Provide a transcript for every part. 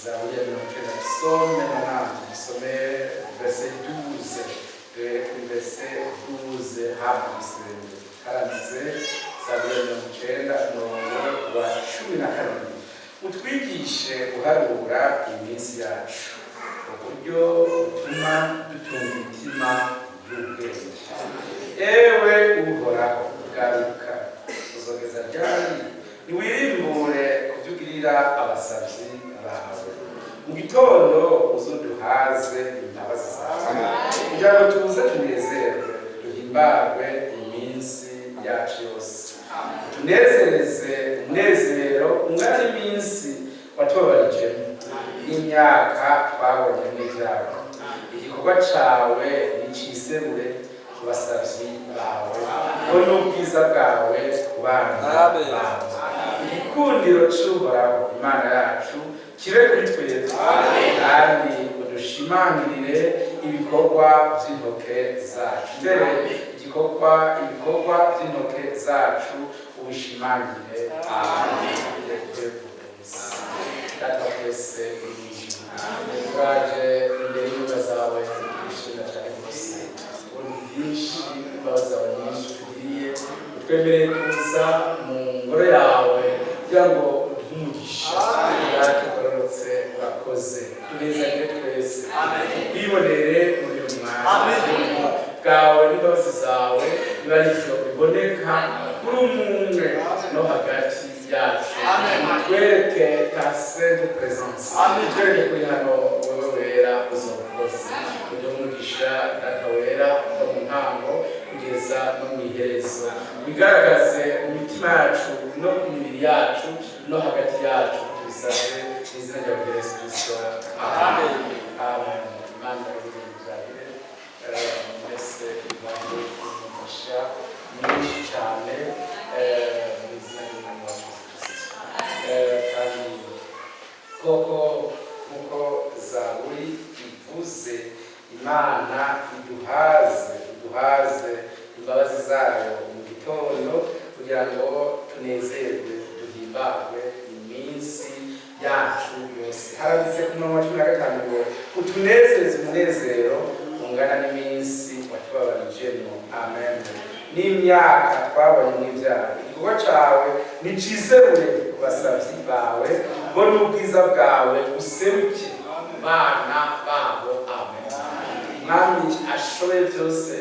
Zaburi ya 90, psaume 90, dusome verset 12, duhere kuri verset 12 hama dusenge. Haranditse, Zaburi ya 90, umurongo wa 12: "Utwigishe guharura iminsi yacu, uburyo butuma dutunga imitima y'ubwenge. Ewe Uhoraho, garuka, uzogeza ryari? Ntiwirimbure kubyo ugirira abasavyi bawe. Mu gitondo uzoduhaze imbabazi zawe, kugira ngo tuze tunezerwe, duhimbarwe iminsi yacu yose. Tunezereze umunezero ungana n'iminsi watubabarijemo, n'imyaka twabonyemo ibyago. Igikorwa cawe niciserure ku basavyi bawe, ngo n'ubwiza bwawe ku bana Amen. bawe. Igikundiro c'Uhoraho Imana yacu kibe kuri twebwe, kandi udushimangirire ibikorwa vy'intoke zacu. Mbere ibikorwa vy'intoke zacu ubishimangire." Amen. Data wa twese uri mw'ijuru, turaje imbere y'imbuga zawe twishimira cyane rwose ubuntu bwinshi n'imbabazi zawe nyinshi tugiriye, utwemereye kuza mu ngoro yawe kugira ngo uduhe umugisha. Data ugororotse, urakoze. Tunezerwe twese, twibonere muri uyu mwanya bwawe n'imbabazi zawe, niba ari ivyo biboneka kuri umwe no hagati yacu. Twereke ta sainte présence, twereke kuri hano wewe wera uzokoze. Uduhe umugisha, Data wera, kuva mu ntango kugeza no mu iherezo. Bigaragaze mu mitima yacu no ku mibiri yacu no hagati yacu. Tubisabye mu izina rya Yesu Kristo, amen, amen. Imana ibirindagire mwese, ibahe umugisha mwinshi cyane mu izina ry'Umwami wacu Yesu Kristo. Kandi koko nkuko Zaburi ivuze, Imana iduhaze, iduhaze imbabazi zayo mu gitondo, kugira ngo tunezerwe, duhimbarwe iminsi yacu yose. Haranditse ku murongo wa 15 ngo: "Utunezeze umunezero ungana n'iminsi watubabarijemo." Amen. "N'imyaka twabonye n'ibyaha. Igikorwa cawe niciserure ku basavyi bawe, bo n'ubwiza bwawe useruke bana babo." Amen. Mwami ashoboye byose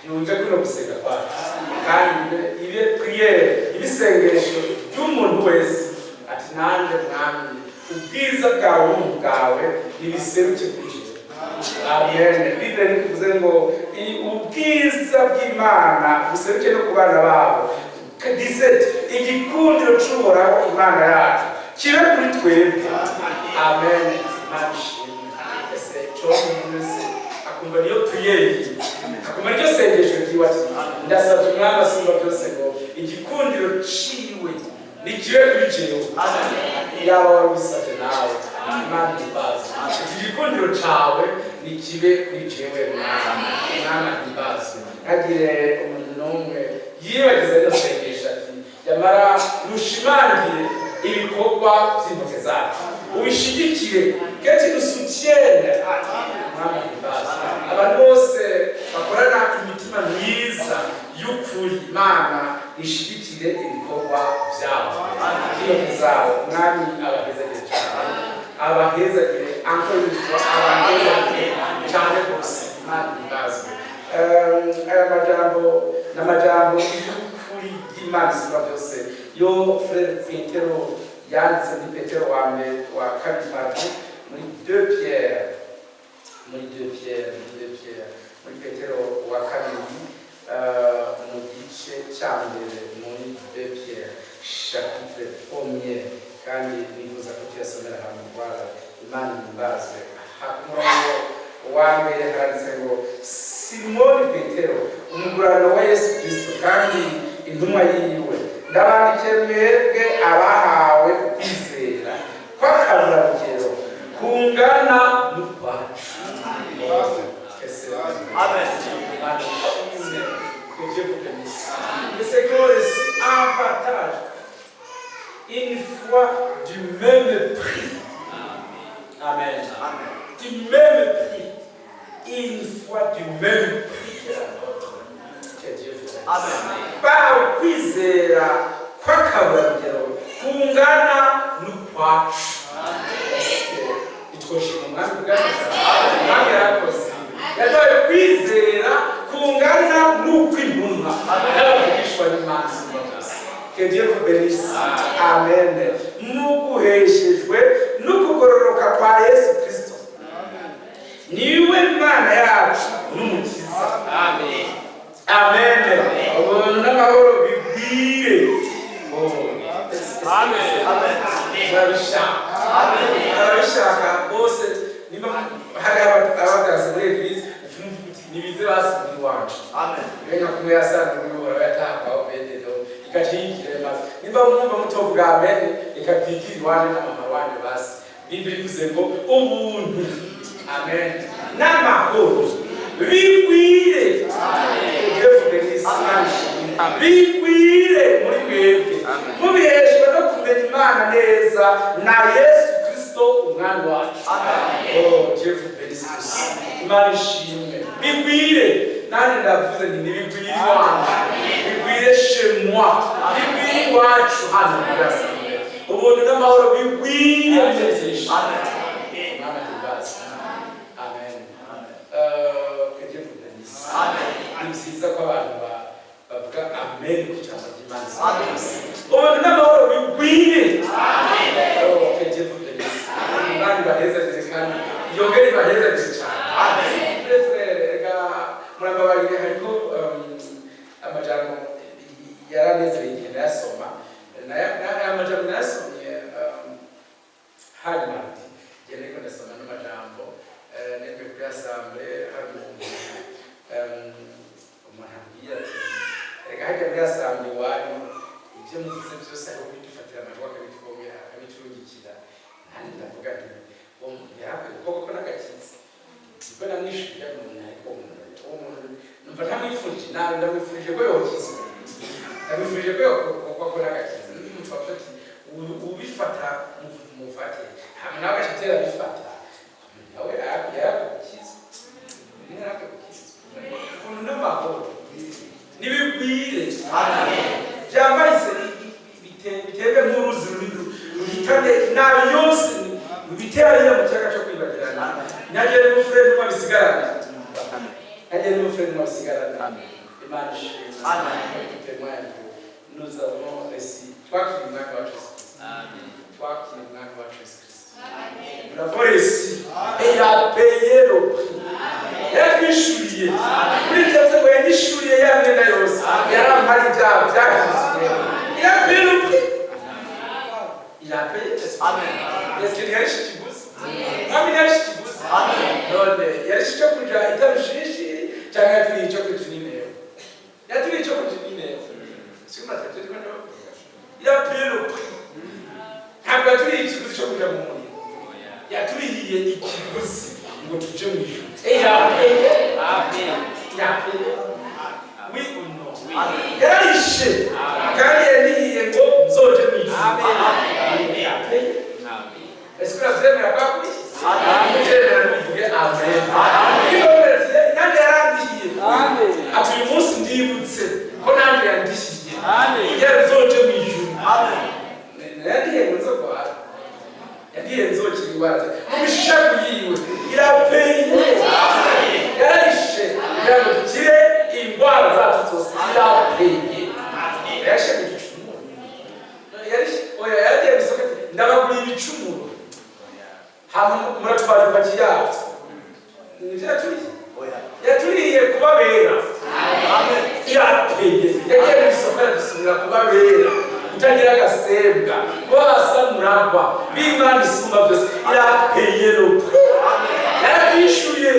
yumve kuno gusenga kwacu, kandi ibe prière, ibisengesho by'umuntu wese ati: "Nanjye Mwami, ubwiza bwawe, ubuntu bwawe nibiseruke kuri jewe." Amen. Bible nikuvuze ngo ubwiza bw'Imana buseruke no ku bana babo. 17: "Igikundiro c'Uhoraho Imana yacu kibe kuri twebwe." Amen. Imana ishimwe. Ese cyo umuntu wese akumva niyo prière, akumva niryo sengesho ryiwe, ati: "Ndasabye Umwami asumba byose ngo igikundiro ciwe nikibe kuri jewe." Yaba wari ubisabye nawe, Imana ihimbaze. "Iki gikundiro cawe nikibe kuri jewe, Mwami." Umwami ahimbaze. Ntagire umuntu n'umwe yibagiza rino sengesho, ati: "Yamara rushimangire ibikorwa vy'intoke zacu, ubishigikire." Que tu nous soutiennes. Mwami ahimbaze. Abantu bose bakorana imitima myiza y'ukuri, Imana ishigikire ibikorwa vyabo, by'intoke zabo. Mwami abahezagire cyane, abahezagire encore une fois, abahezagire cyane rwose. Imana ihimbazwe. Aya majambo ni amajambo y'ukuri y'Imana isumba byose, yo frère Petero yanditse muri Petero wa mbere, wa kabiri, pardon, muri 2 Pierre, muri 2 Pierre, muri 2 Pierre, muri Petero wa kabiri, mu gice cya mbere, muri 2 Pierre chapitre premier. Kandi nifuza ko tuyasomera hamwe. Rwara Imana ihimbazwe. Aha ku murongo wa mbere haranditse ngo: "Simoni Petero, umugurano wa Yesu Kristo kandi intumwa yiwe, ndabandikiye mwebwe abahawe ukwizera kw'akaburarugero kungana n'ukwacu." Ese Amen. Imana ishimwe. Que Dieu vous bénisse. Que ce qu'on reçu en partage une foi du même prix. Amen. Du même prix, une foi du même prix que la nôtre. Que Dieu vous bénisse. Amen. Bahawe kwizera kw'akabarugero kungana n'ukwacu. Ntitwoshima Umwami bwacu? Umwami yarakoze, yaduhaye kwizera kungana n'ukw'intumwa n'abavugishwa n'Imana isumba byose. Que Dieu vous bénisse. Amen. Muguheshejwe n'ukugororoka kwa Yesu Kristo, niwe Mana yacu n'Umukiza. Amen. Amen. Ubuntu n'amahoro bigwire. Amen. Murabishaka? Murabishaka bose? Niba hari abadaze muri église, nibize basubira iwacu. Reka kumwe yasanze umuyoboro yatangwaho bededo igaca maze nimba mwumva mutovuga amen, reka twigire iwanyu na mama wanyu. Basi Bibiri ivuze ngo ubuntu, amen, n'amahoro bigwire. Dieu vous bénisse. Bigwire muri mwebwe mubiheshwa no kumenya Imana neza na Yesu Kristo Umwami wacu. Oh, Dieu vous bénisse tous. Imana ishimwe. Bigwire. Nanjye ndavuze nti nibigwire iwanjye, bigwire chez moi, bigwire iwacu hano muri assemblée. Ubuntu n'amahoro bigwire byinshi. Imana ihimbaze. Amen. Que Dieu vous bénisse. Ni byiza ko abantu bavuga amen ku ijambo ry'Imana. Ubuntu n'amahoro bigwire. Oh, que Dieu vous bénisse. Imana ibahezagire kandi yongere ibahezagire cyane. Frère, reka murambabarire, hariho amajambo yaranezereye igihe ndayasoma. Aya majambo nayasomye hari mardi, igihe nariko ndasoma n'amajambo nibwe kuri assemblée. Hari umuntu ambwiye ati: "Reka harya muri assemblée iwanyu ibyo muvuze byose hariho bidufatira amajwi akabitwongera akabiturungikira." Nanjye ndavuga nti uwo muntu yarakwiye kuko koko n'agakiza niko namwishyuriye umuntu, ariko uwo muntu numva ntamwifurije nabi. Ndamwifurije ko yokiza, ndamwifurije ko yokorwa n'agakiza. N'umuntu wavuze ati ubifata mufate hama nawe agaca atera abifata, nawe yarakwiye gukiza, yarakwiye gukiza. Ukuntu n'amahoro nibigwire byambaye bitembe nk'uruzi runini ruhitane inabi yose, bitera hariya mu kiyaga cyo kwibagirana. Nanjye n'umufurere n'umwe bisigarana, nanjye n'umufurere n'umwe bisigarana. Imana ishimwe. Témoigne que nous avons reçu, twakiriye Umwami wacu Yesu Kristo, twakiriye Umwami wacu Yesu Kristo. Nous l'avons reçu et il a payé le prix. Yaratwishyuriye muri ibyo byose ngo yanyishuriye ya myenda yose yarampari ibyaha byakizwe. Il a payé le prix, il a payé. Est-ce que ntiyarishe ikiguzi? Mwami ntiyarishe ikiguzi? None yarishe icyo kuja itarushishi cyangwa yaturiye icyo kuja n'intego? Yaturiye icyo kuja n'intego. Siko natwe turiko ndabavuga. Il a payé le prix. Ntabwo yaturiye ikiguzi cyo kuja mu muriro, yaturiye ikiguzi ngo tuje mu ijuru. Et il a payé. Il a payé, oui ou non? Yararishe kandi yariye ngo nzoje mu ijuru. Il a payé. Est-ce que uravyemera kwa kuri uvyemera? Ntuvuge amen. Nanjye yarandihiye, ati uyu munsi ndibutse ko nanjye yandishiye kugira nzoje mu ijuru. Yandihiye ngo nzogwara, yandihiye nzokira indwara mu mishaku yiwe. Irapeye, yararishe kugira ngo dukire indwara zacu zose. Irapeye, yarishe ku gicumuro. Yarishe, oya, yaragiye mu isoko ati ndabaguriye ibicumuro hama muratwara ipaki yabyo. Nivyo yaturiye? Yaturiye kubabera. Irapeye, yagiye mu isoko aradusubira kubabera, kutagira agasembwa, kuba basamuragwa b'Imana isumba byose. Irapeye le prix, yaratwishyuye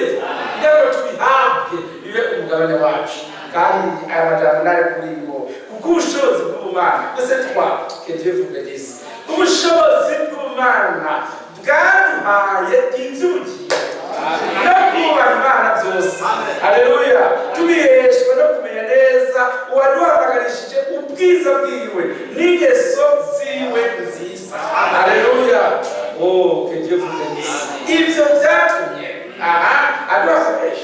kugira ngo tubihabwe bibe umugabane wacu. Kandi aya majambo nayo kuri ngo kuko ubushobozi bw'ubumana twese twa, que Dieu vous bénisse, ubushobozi bw'ubumana bwaduhaye iby'ubugingo no kubaha Imana byose, haleluya, tubiheshwa no kumenya neza uwaduhamagarishije ubwiza bwiwe n'ingeso ziwe nziza. Haleluya. Oh, que Dieu vous bénisse. Ivyo vyatumye aha aduha fresh.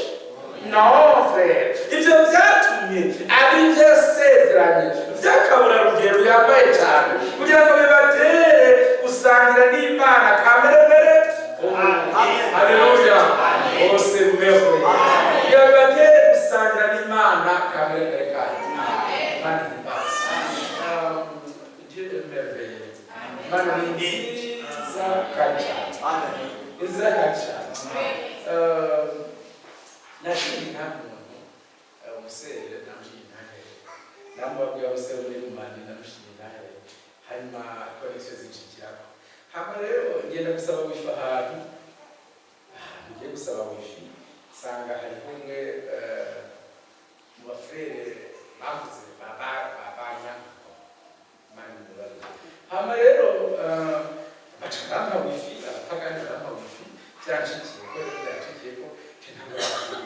Non, frère, ivyo vyatumye ari ivyo yasezeranye vy'akaburarugero yambaye cyane kugira ngo bibatere gusangira n'Imana kameremere. Haleluya, bose mubeho. Kugira bibatere gusangira n'Imana kameremere kayo. Imana ihimbaza. Dieu est merveilleux. Imana ni nziza kandi cyane, ni nziza kandi cyane. Nashimye nta muntu umusere namushinye intahe, namubabwira umusere muri rumani, ndamushinye intahe, hanyuma connexion zicikirako. Hama rero ngenda gusaba wifi ahantu ngiye gusaba wifi, nsanga hariho umwe mu ba frères bavuze babanya. Imana imubabarire. Hama rero baca bampa wifi, abapagani barampa wifi. Byanshikiye ko rero byanshikiye ko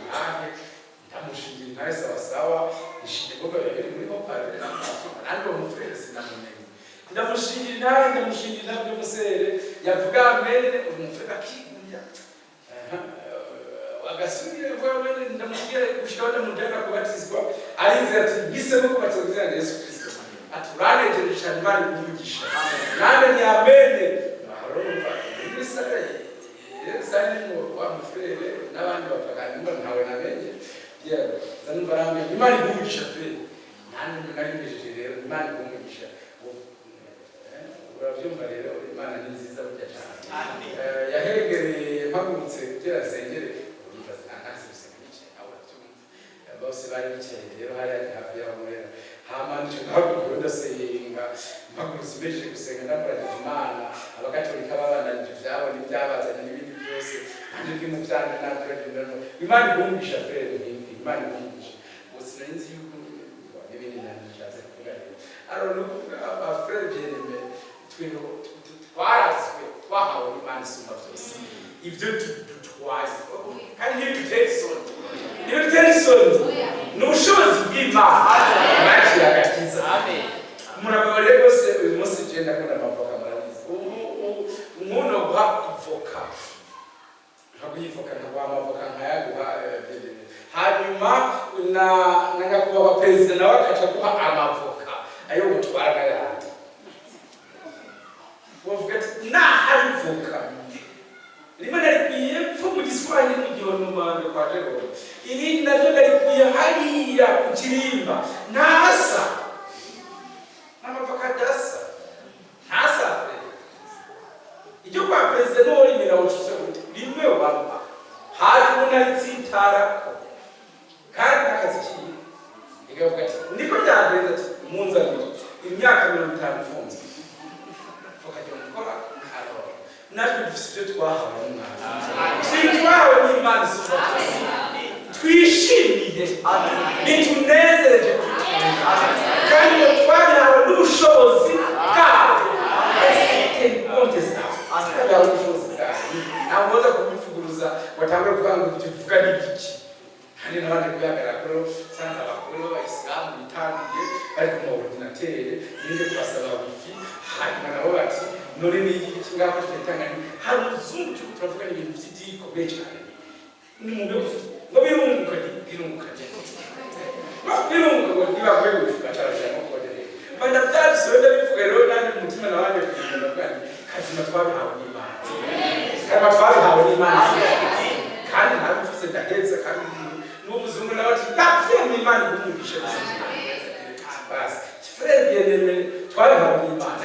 ntahe, ndamushingira intahe sawa sawa. Nishinge ko biri muri haut-parleur, nanjye uwo mu frère sinamumenye. Ndamushingira intahe, ndamushingira intahe by'umusere yavuga amen, umu frère akigumya agasubira avuga amen. Ndamushingira gushika ndamujyana kubatizwa, arinze ati ngisemo kubatizwa ku izina rya Yesu Kristo. Ati uranejeje cyane, Imana iguhe. Nanjye ni amen. Urumva muri salle sari wa mu frère n'abandi bapagani, numva ntawe namenye. Yewe, numva arambe, Imana iguhe umugisha, frère. Nanjye nari mbejeje rero, Imana iguhe umugisha. Urabyumva rero, Imana ni nziza burya cyane. Yahegereye mpagurutse kugira nsengere, uribaza ntanze gusenga nicaye, nawe urabyumva. Bose bari bicaye rero hariya hafi y'aho nkorera. Hama nje ngahaguruka ndasenga, mpagurutse mbejeje gusenga, ndamuragije Imana. Abakatolika babandanije ivyabo n'ibyabazanye n'ibindi byose, nanjye ndi mu vyanje nabyo. Imana iguhe umugisha, frère. Imana iguhe umugisha. Gusa sinari nzi yuko n'ibindi nanjye nshatse kuvuga rero. Alors, ni ukuvuga, ba frères bien-aimés, tweho twarazwe, twahawe n'Imana isumba byose ibyo dutwaye, kandi ntibidutera isoni, ntibidutera isoni, ni ubushobozi bw'Imana bwaciye agakiza. Murababare rwose. Uyu munsi je ndakunda amavoka, murabizi. Ubu umuntu guha ivoka, nkaguha ivoka, nkaguha amavoka, nkayaguha hanyuma na nyakubahwa perezida nawe akaca guha amavoka ayo gutwara n'ayandi, bavuga ati nahari ivoka rimwe narikwiye epfo mu Giswahili mu Gihonumanga kwa Jerome, irindi naryo narikwiye hariya ku Kirimba. Ntasa n'amavoka adasa, ntasa frère. Iryo kwa perezida n'uwo rimena wucuse gute rimwe bamuha, haje umuntu aritsitarako kandi n'akazi kiwe. Ikavuga ati niko byagenze, ati munzanire imyaka 50 mfunzwe voka mukora. Alors natwe dufite ibyo twahawe n'Umwami, si twahawe n'Imana isumba byose, twishimiye, bitunezereje, kandi ngo twabihawe n'ubushobozi bwayo. Twabihawe n'ubushobozi bwayo, ntabwo baza kubivuguruza batangure kuvuga ngo ibyo uvuga ni ibiki. Hari n'abandi kubihagarara kuri usanga abakuru b'abayisilamu bitangiye bari ku ma ordinateurs, ninjye kubasaba wifi, hanyuma nabo bati none ni iki ngako twitanga? Hari umuzungu turiko turavuga ibintu by'idini bikomeye cyane, ni mu ngo birunguka, birunguka, birunguka, ngo niba kwe wifi bacarajamo code rero banda byabisubiye. Ndabivuga rero nanjye mu mutima nabanje kugira, ndavuga nti kazima twabihawe n'Imana, kazima twabihawe n'Imana, kandi ntabivuze ndaheza. Kandi n'uwo muzungu nawe ati ndapfuye mu Imana igumugisha. Basi, frère bien-aimé, twabihawe n'Imana.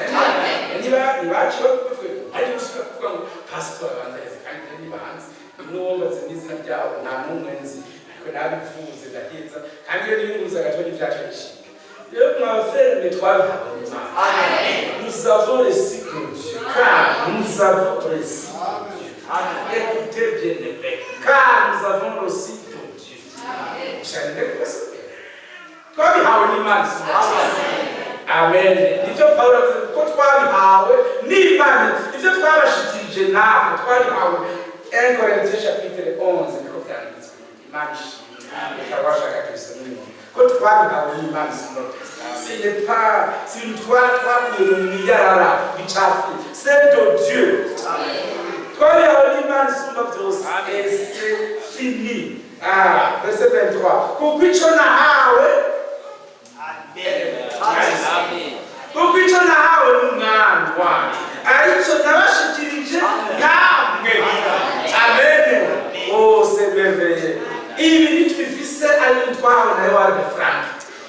Niba nibaci bavuga ari gusubira kuvuga ngo pasitori abanza heza, kandi nibanze n'uwo n'izina ryabo nta n'umwe nzi, ariko nabivuze ndaheza. Kandi iyo niyunguruza gato n'ibyacu bishinga. Rero mwa frère, mwe twabihawe n'Imana. Nous avons reçu de Dieu, car nous avons reçu de Dieu. Écoutez, bien-aimé, car nous avons reçu de Dieu. Cyane rwose twabihawe n'Imana. Amen. Nibyo Pawulo avuze ko twabihawe n'Imana, ibyo twabashikirije natwe twabihawe. 1 Corinthiens chapitre 11 niko byanditswe. Imana ishimwe. Reka washaka tubisome inyuma ko twabihawe n'Imana isumba byose. Ce n'est pas si ibintu twakuye mu miyarara bicafuye, c'est de Dieu. Twabihawe n'Imana isumba. Fini. Ah, verset 23. Kuko ico nahawe, kuko ico nahawe n'Umwami wanjye aricyo nabashikirije namwe. Amen. Oh, c'est merveilleux. Ibi ntitubifise ari ibintu twahawe na Ewald Frank,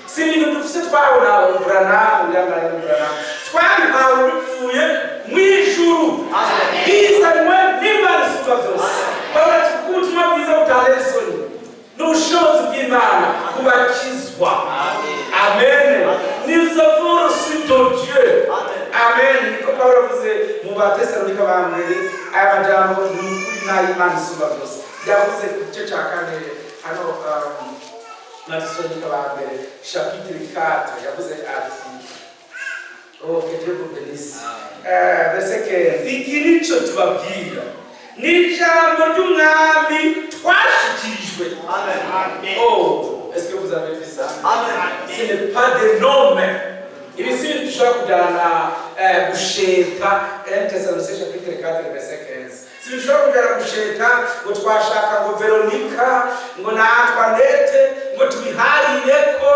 si ibintu dufise twahawe na Branham, William Branham. Twabihawe bivuye mu ijuru, bizanywe n'Imana isumba byose. Pawulo ati: "Kuko ubutumwa bwiza butantera isoni, n'ubushobozi bw'Imana kubakizwa." Amen. Nous avons reçu de Dieu. Amen. Niko Pawulo avuze mu Batesalonika ba mbere. Aya majambo ni ukuri n'ay'Imana isumba byose. Yavuze ku gice cya kane hano, Batesalonika ba mbere chapitre 4, yavuze ati, oh, que Dieu vous bénisse. Verset 15. Iki nico tubabwira, ni ijambo ry'Umwami twashikirijwe. Oh, est-ce que vous avez vu ça? Ce n'est pas des normes. Ibi si ibintu dushobora kujyana gusheta. 1 Thessaloniciens chapitre 4 verset 15. Si ibintu dushobora kujyana gusheta ngo twashaka ngo Veronica ngo na Antoinette ngo tubiharireko,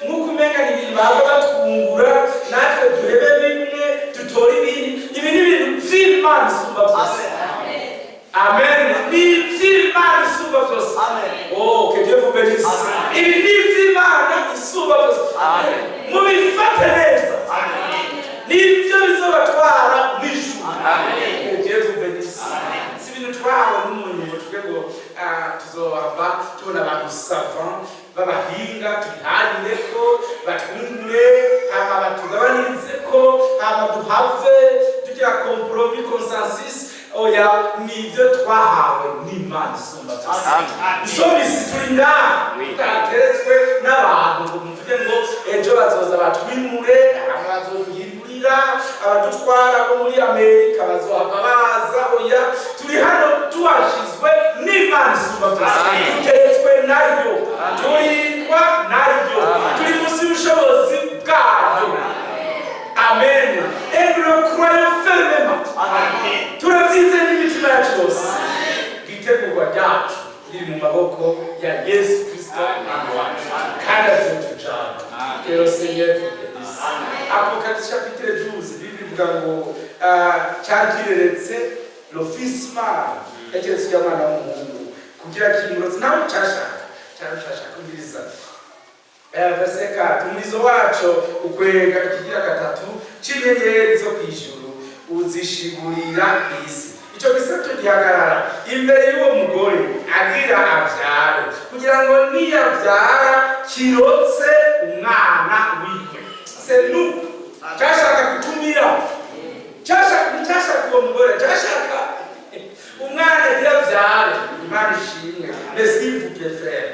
nk'uko umenga ni ibintu baza batwungura, natwe duhebe bimwe dutore ibindi. Ibi ni ibintu vy'Imana isumba byose. Amen. Ni ivy'Imana isumba byose. Oh, que Dieu vous bénisse. Ibi ni ivy'Imana isumba byose. Mubifate neza. Nibyo bizobatwara mu ijuru. Que Dieu vous bénisse. Si ibintu twahawe n'umuntu ngo tuvuge ngo tuzohava tubona abantu savant b'abahinga tubiharireko, batwungure, hama batugabanyirizeko, hama duhave tugira compromis, consensus. Oya, nibyo twahawe n'Imana isumba byose. Isomisi turi ngaha tutateretswe n'abantu ngo muvuge ngo ejo bazoza batwimure, hama bazoduhindurira, abadutwara bo muri Amerika bazohava baza. Oya, turi hano tuhashizwe n'Imana isumba byose, duteretswe nayo, turindwa nayo, turi munsi y'ubushobozi bwayo. Amen. Et nous le croyons fermement. Turabyizeye n'imitima yacu yose. Itegurwa ryacu riri mu maboko ya Yesu Kristo Umwami wacu, kandi azotujana. Rero, Seigneur vous bénisse. Apocalypse chapitre 12, Bible ivuga ngo cyakireretse le fils mâle, yakiretse ujya mwana w'umuhungu kugira kimurotse nawe cyashaka cyane cyashaka kumviriza. Verset 4, umurizo waco ukwega ikigira gatatu c'inyenyeri zo kw'ijuru, uzishigurira kw'isi. Ico gisato gihagarara imbere y'uwo mugore agira avyare, kugira ngo niyavyara kirotse umwana wiwe. C'est nous. Cyashaka kutumira, cyashaka, cyashaka uwo mugore, cyashaka umwana agira avyare. Imana ishimwe. Mais s'il vous plaît, frère,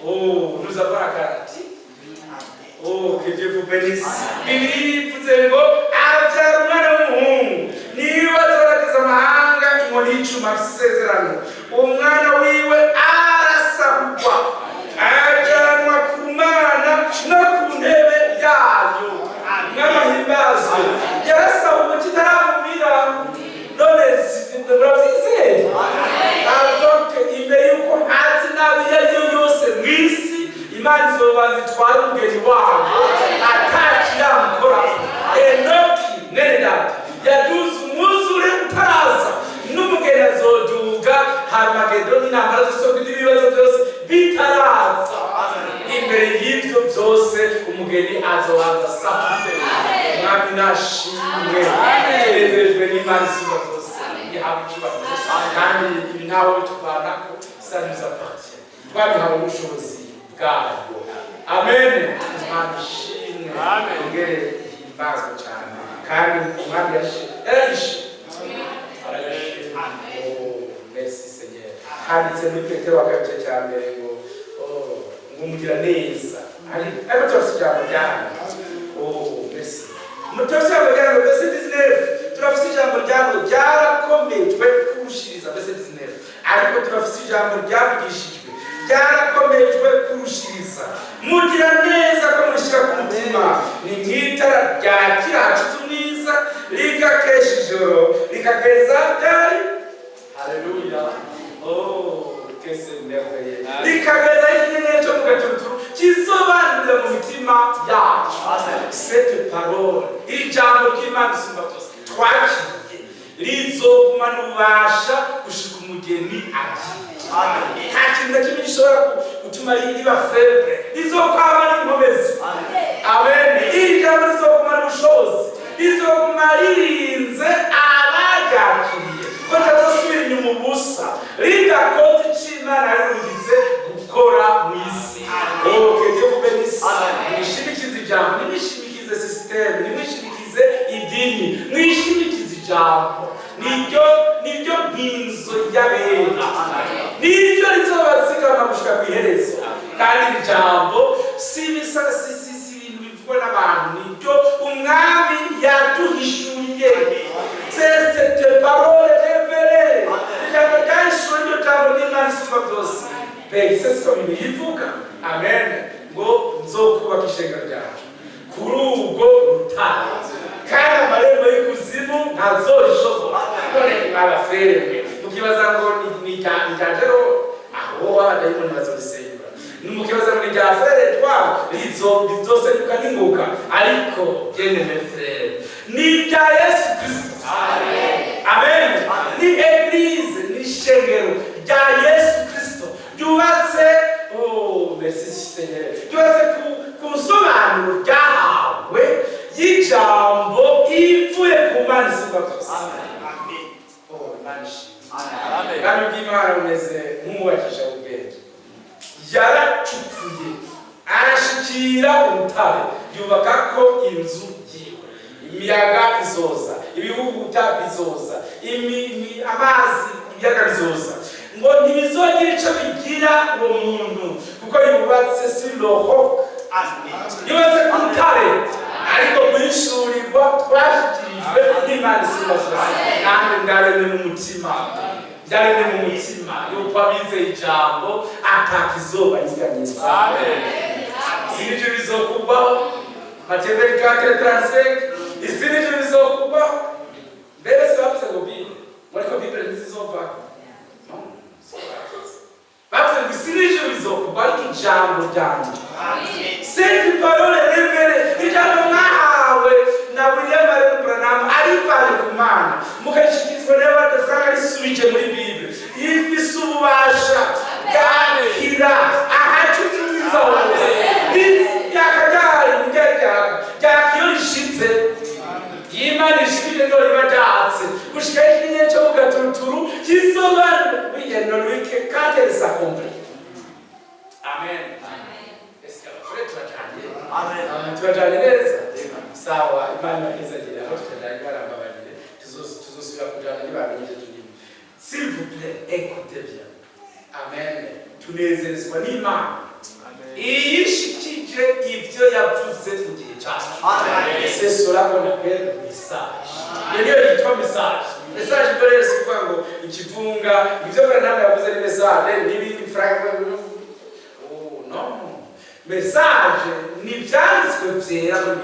oh, nous avons la garantie. Oh, que Dieu vous bénisse. Bibiliya ivuze ngo abyara umwana w'umuhungu, niba azoragiza amahanga inkoni y'icuma, afise isezerano. Uwo mwana wiwe arasahurwa, ajanwa ku Mana no ku ntebe yayo. Mw'amahimbazwe yarasahuwe kitaramumira. None muravyizeye? Avuga imbere y'uko hazi nabi iyo ari yo yose mw'isi, Imana izobanza itware umugeni wayo atakiramukoraho. Enoki mwene data yaduze umwuzure utaraza, n'umugeni azoduga Harmagedoni, intambara zose n'ibibazo byose bitaraza. Imbere y'ibyo byose umugeni azobanza asahurwe. Mwami nashimwe. Tunezerejwe n'Imana isumba byose, ihabwa icyubahiro. Kandi ibi ntawe bituvanako, ça nous appartient, twabihawe n'ubushobozi bwayo. Amen. Imana ishimwe, ongere ihimbazwe cyane. Kandi Umwami yarayishe, arayishe. Oh, merci Seigneur. Handitse muri Petero wa kabiri cya mbere ngo, oh, ngo mugira neza. Ariko turafite ijambo ryanyu. Oh, merci. Turafite ijambo ryanyu, verset 19. Turafite ijambo ryanyu ryarakomejwe kurushiriza, verset 19. Ariko turafite ijambo ryavugishijwe, ryarakomejwe kurushiriza. Mugira neza ko murishyira ku mutima, ni nk'itara ryakira hacuze umwiza, rigakesha ijoro rikageza ryari. Haleluya. Oh, que c'est merveilleux. Parole, iri jambo ry'Imana isumba byose twakiriye, rizogumana ububasha gushika umugeni agiye. Nta kintu na kimwe gishobora gutuma riba faible, rizokwama n'inkomezi. Amen. Iri jambo rizogumana ubushobozi, rizoguma ririnze abaryakiriye ko ritazosubira inyuma ubusa ridakoze ico Imana yarirungize gukora mu isi. Oh, que Dieu vous bénisse. Mwishimikize ijambo, ntimwishimikize système, ntimwishimikize idini, mwishimikize ijambo. Niryo nkinzo y'abera, niryo rizobazigama gushika ku iherezo. Kandi iri jambo si ibisa, si ibintu bivugwa n'abantu, niryo umwami yaduhishuriye. C'est cette parole révélée, ijambo ryahishuwe, niryo jambo ry'Imana isumba byose. Mbese siko Bibiliya ivuga? Amen. Ngo nzokubaka ishengero ryacu kuri ubwo rutare, kandi amarembo y'ikuzimu ntazorishobora. None mwabaferemwe mukibaza ngo ni irya jero, aho abadayimoni bazorisenyura. Mukibaza ngo ni irya frère Edouard, rizosenyuka n'ingoga. Ariko bien-aimé frère, ni irya Yesu Kristo. Amen. Ni église, ni ishengero rya Yesu Kristo ryubatse, oh merci Seigneur, ryubatse ku nsobanuro ryahawe y'ijambo ivuye ku Mana isumba byose. Oh, Imana ishimwe. Ubwami bw'Imana bumeze nk'umwubakisha w'ubwenge, yaracukuye arashikira urutare, yubaka ko inzu yiwe. Imiyaga izoza, ibihuhuta bizoza, amazi, ibiyaga bizoza, ngo ntibizogira ico bigira uwo muntu, kuko yubatse sur le roc, yubatse ku rutare. Ariko guhishurirwa twashikirijwe n'Imana isumba byose, nanjye ndaremye mu mutima, ndaremye mu mutima yuko abizeye ijambo atakizoba nyeganyeza. Isi n'ijuru bizokuvaho. Matthieu 24:35. Isi n'ijuru bizokuvaho. Mbere se bavuze ngo Bible, ariko Bible ntizizovako. No, siko bavuze. Bavuze ngo isi n'ijuru bizokuvaho, ariko ijambo ryanjye, cette parole révélée, ijambo mwahawe na William Marrion Branham arivanye ku Mana, mukayishikirizwa na Ewald Frank arisubije muri Bible, ifise ububasha bwakira ahacuzuza hose. Ryaka ryari ryari ryaka ryaka iyo rishitse, Imana ishikije ngo riba ryatse gushika ikinyenyeri cyo mu gaturuturu kizobanura quand elle s'accomplit. Amen. Est-ce que abafure turajanye? Amen. Turajanye neza? Sawa, Imana ihezagire. Aho tutajanye barambabarire, tuzosubira kujana ntibamenye ivyo turimo. S'il vous plaît, écoutez bien. Amen. Tunezerezwa n'Imana iyo ishikije ivyo yavuze mu gihe cacu. Amen. C'est cela qu'on appelle message. Iyo niyo yitwa message. Message ibyo rero si ukuvuga ngo ikivunga ibyo Branham yavuze ni message n'ibindi Frank. Oh non, message ni ivyanditswe vyera muri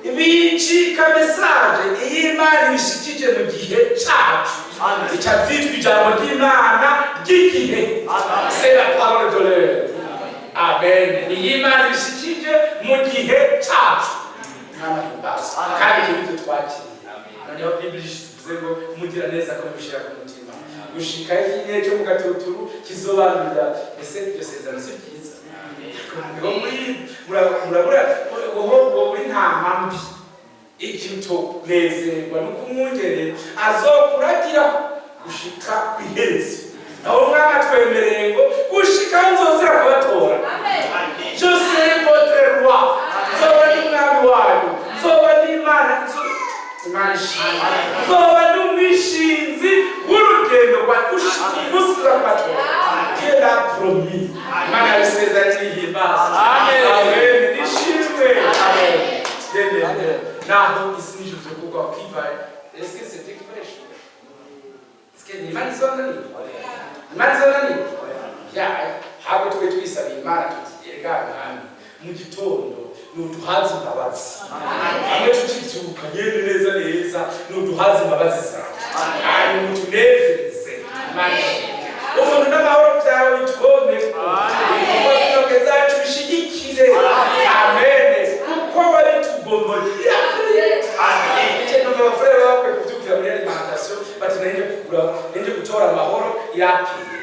Bibiliya bicika message iyo Imana ibishikije mu gihe cacu. Amen. Bica vyitwa ijambo ry'Imana ry'igihe. Amen. C'est la parole de l'heure. Amen. Ni Imana ibishikije mu gihe cacu. Mwami himbazwe. Amen. Kandi ibyo nivyo twakiriye. Noneho Bibiliya ivuze ngo mugira neza ko mubishira ku mutima gushika ikinyenyeri cyo mu gatuturu kizobanurira. Ese iryo sezerano si ryiza? Ngo muri murabura ngo uri ntama mbi, ikintu nezerwa nuko umwungere azokuragira gushika ku iherezo. Naho umwami atwemereye ngo gushika aho nzozira kubatora, je serai votre roi, nzoba ndi umwami wanyu, nzoba ndi Imana, Imana ishimwe, nzoba ndi umwishinzi w'urugendo rwa gushika umunsi tuza kubatora. Dieu l'a promis. Imana yabisezeranye, ihimbaza. Amen. Amen. Nishimwe. Amen. Bien-aimé, naho isi n'ijuru byo kugwa, kiva est-ce que c'était qui va échouer? Est-ce que Imana izonanirwa? Imana izonanirwa? Ya, ntabwo twe twisabiye Imana tuti: "Erega Mwami, mu gitondo nuduhaze imbabazi, hamwe tukivyuka nyene neza neza, nuduhaze imbabazi zawe, hanyuma utunezeze." Imana ishimwe. Umuntu n'amahoro byawe bitwomeko, ibikorwa by'intoke zacu bishigikire. Amen. Kuko wabitugomboreye. Irapeye.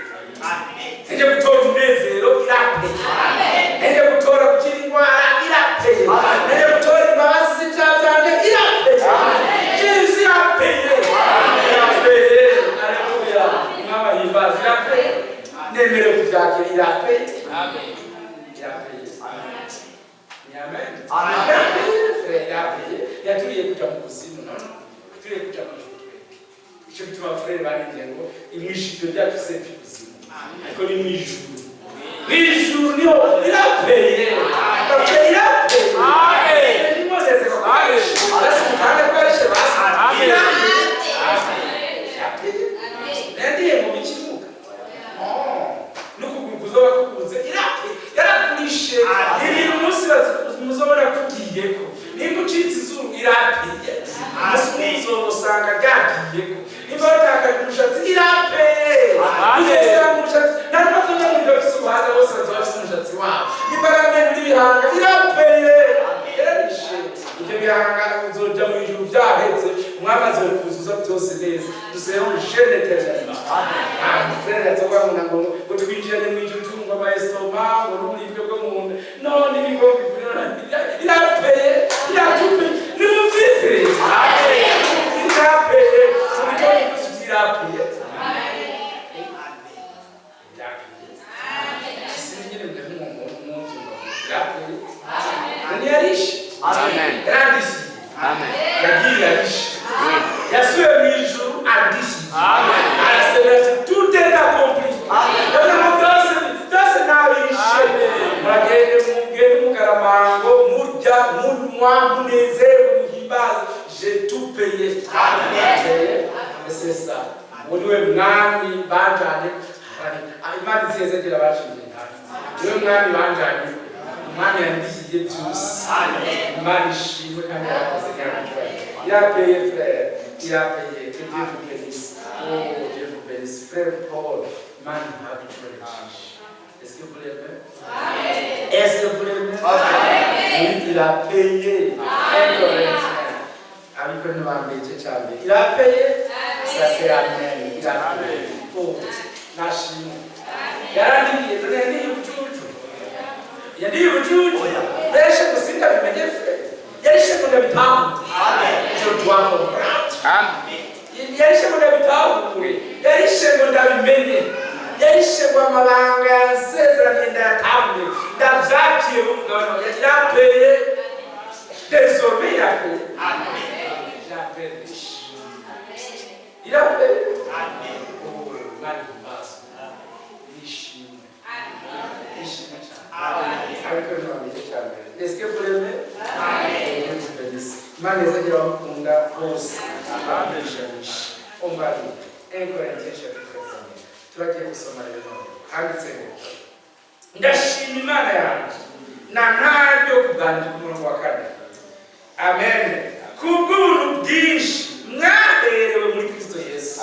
Nje gutora umunezero, irapeye. Nje gutora gukira indwara, irapeye. Nje gutora imbabazi z'ibyaha byanjye, irapeye. Yesu irapeye, irapeye. Aleluya, Umwami ahimbaza. Irapeye, nemerewe kubyakira, irapeye, irapeye. Ni amen. Irapeye, frère, irapeye. Yaturiye kuja mu kuzimu, no turiye kuja mu ijuru twebwe. Icyo bituma, frère, barindiye ngo imwishikiro ryacu se kuzimu, ariko ni mu ijuru. Mu ijuru niho irapeye. Irapeye. Nimozeze ko basi mutande ko yarishe basi. Irapeye, irapeye. Yandiye mu bikivuga n'ukuguru kuzoba kuguze, irapeye, yarakurishe. Ibintu umunsi muzobona kugiyeko, nimba ucitse izuru, irapeye. Umunsi umwe uzosanga ryagiyeko. Nimba watakaje umushatsi, irapeye, uzosanga umushatsi. Nta n'ubazoja mu biro bafise ubuhanga, bose bazoba bafise umushatsi wabo. Nimba ari amenyo n'ibihanga, irapeye, yararishe ibyo bihanga. Uzoja mu ijuru vyaheze, Umwami azokuzuza byose neza. Duseho jeune éternellement. Ah, frère, yazovuga ngo ngo ngo twinjirane mu ijuru twumva ama estomac, ngo n'uburibwe bwo mu nda, none ibikombe. Irapeye, iratupeye. Nimuvyizere, irapeye. Mubitoyi gusa, irapeye, irapeye. Sinzi nyine mwumva, irapeye. None yarishe. Amen. Yarandishiye. Amen. Yagiye yarishe, yasubiye mu ijuru andishiye. Amen. Arasemera ati: "Tout est accompli." Yavuze ngo byose byose nabishe, muragende, mugende mugaramango, murya, munywa, munezerwe, muhimbaze. J'ai tout payé. Amen. C'est ça. Uwo niwe mwami banjanye. Imana izihezegera bashingiye ntawe. Niwe mwami banjanye, Umwami yandihiye byose. Imana ishimwe kandi yarakoze nyamucyubahiro. Irapeye, frère, irapeye. Que Dieu vous bénisse. Oh, Dieu vous bénisse. Frère Paul, Imana ihabwe icyubahiro cyinshi. Est-ce que vous l'aimez? Est-ce que vous l'aimez? Oui, il a payé. 1 Corinthiens, Abakorinto ba mbere, igice cya mbere. Il a payé. Ça, c'est amen. Il a payé. Oh, nashimwe. Yarandiye. None yandiye ubucucu, yandiye ubucucu. Yarishe gusa ndabimenye, frère. Yarishe ngo ndabitahure. Je dois comprendre. Amen. Yarishe ngo ndabitahure, yarishe ngo ndabimenye, yarishe ngo amabanga yansezeranye ndayatahure, ndavyakiye mu mugabane wawe. Yarapeye. Désormais il a payé. Il a payé, il a payé. Oh, Imana ihimbazwe, nishimwe, nishimwe cyane. Ariko ntabwo cya mbere. Est-ce que vous l'aimez? Dieu vous bénisse. Imana izagira abamukunda bose abamugisha. On va lire 1 Corinthiens chapitre 1. Turagiye gusoma rero none. Handitse ngo: "Ndashima Imana yanjye na ntaryo kuganira." Ku murongo wa kane. Amen. Kubw'ubuntu bwinshi mwaherewe muri Kristo Yesu.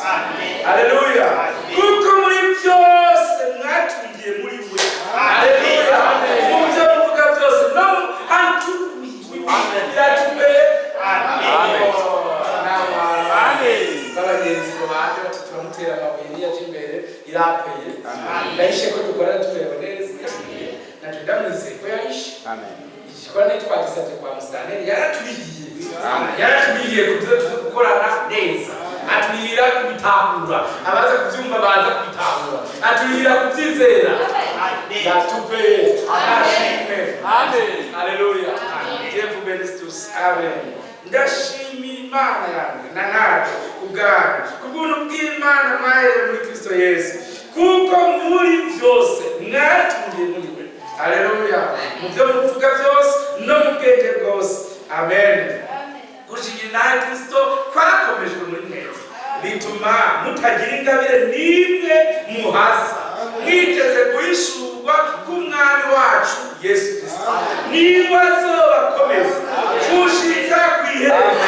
Haleluya. Kuko muri byose mwatungiye muri we. Haleluya. Mu byo muvuga byose no mu iratumbeye. B'abagenzi ngo baje bati: "Turamutera amabuye niyaje imbere." Irapeye. Ndahishe ko dukorana tumerewe neza. Natwe ndamwizeye ko yahishe. Amen. Igikorwa twagisabye kwa musitanteri, yaraturihiye. Amen. Yaraturihiye kugira tuze gukorana neza. Aturihira kubitahura, abaza kubyumva baza kubitahura. Aturihira kubyizera. Yatupeye, ashimwe. Haleluya. Dieu vous bénisse tous. Amen. Ndashima Imana yanjye na natwe kubwanyu, kubw'ubuntu bw'Imana mwahereye muri Kristo Yesu, kuko muri byose mwatungiye muri we. Haleluya. Mu byo muvuga byose no mu bwenge bwose. Amen. Gushingira nawe Kristo kwakomejwe muri mwebwe, bituma mutagira ingabire n'imwe muhasa, mwiteze guhishurwa k'Umwami wacu Yesu Kristo. Niba azobakomeza gushitsa ku iherezo.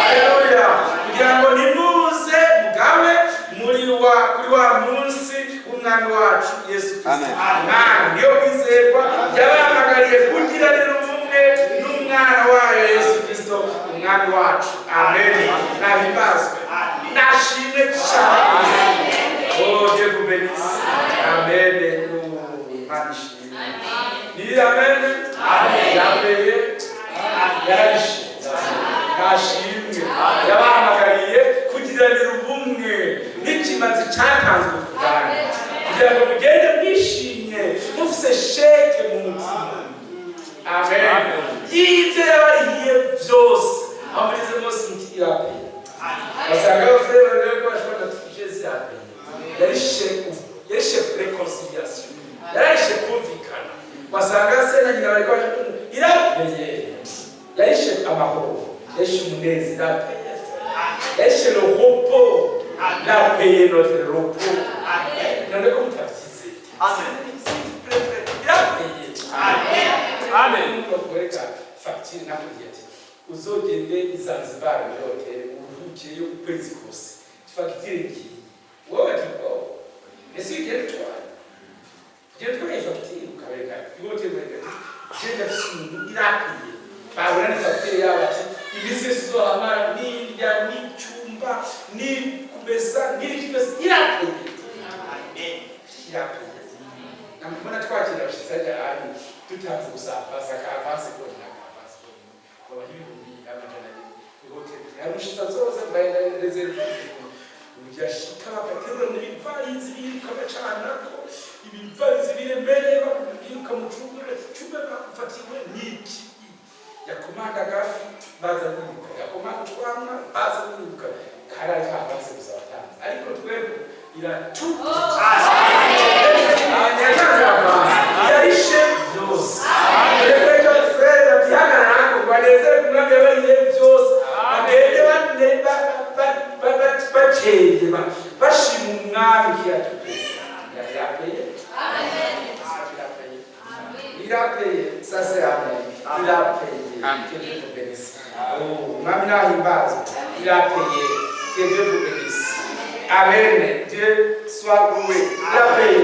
Haleluya. Kugira ngo nimuze mugabe muri wa kuri wa munsi w'Umwami wacu Yesu Kristo. Amen. Imana niyo kwizerwa, yabahamagariye kugiranira ubumwe n'Umwana wayo Yesu Kristo Umwami wacu. Amen. Nahimbazwe, nashimwe cyane. Oh, Dieu vous Dis amen. Yambaye, yararishe, ntashimwe. Yabahamagariye kugiranira ubumwe n'ikimazi cyatanzwe ku bwanyu, kugira ngo mugende mwishimye, mufise chèque mu mutima. Amen. Y'ibyo yabarihiye byose, aho mugeze mose muti il a payé. Basanga abafurere rero ko bashobora ati Jésus a payé. Yarishe, yarishe réconciliation, yarishe kumvikana. Wasanga se na nyina bariko baje, il a payé. Yarishe amahoro, yarishe umunezero, il a payé. Yarishe le repos, il a payé notre repos. None ko mutavyize? Il a payé. Amen. Bakwereka fagitire, nakubwiye ati uzogende i Zanzibar muri hoteli uruhukiyeyo ukwezi kose, fagitire ngiyi. Wowe ati oh, ese ugiye gutwara, ugiye gutwara iyi fagitire, ukabereka ihoteli, ubereka ati je ndafise umuntu irakwiye. Babona ni fagitire yabo, ati iminsi yose uzohamara n'indya n'icyumba ni kumesa n'ibiki byose irakwiye, irakwiye. Namubona twakira abashitsi hajya ahantu, dutanze gusa avance, aka avance konyine, aka avance konyine baba 200,000. Ihoteli hari umushitsi azoza, mbaye réserve, yashika bagaterura n'ibivarizi, biruka bacanako ibivarizi biremereye, biruka mu cumba. Cyumba bafatiwe n'iki? Yakomanda agafi, baza biruka, yakomanda utwamwa, baza biruka. Kari ka avance gusa batanze, ariko twebwe iratu yatanze avance, yarishe byose. Reka frère batihagarara ngo banezere ku mwami yabariye byose, bagende bakeye, bashima umwami kiyatupeye. Il a payé. Il a payé. Il a payé. Ça c'est amen. Il a payé. Que Dieu vous bénisse. Oh, mwami nahimbazwe. Il a payé. Que Dieu vous bénisse. Amen. Dieu soit loué. Il a payé.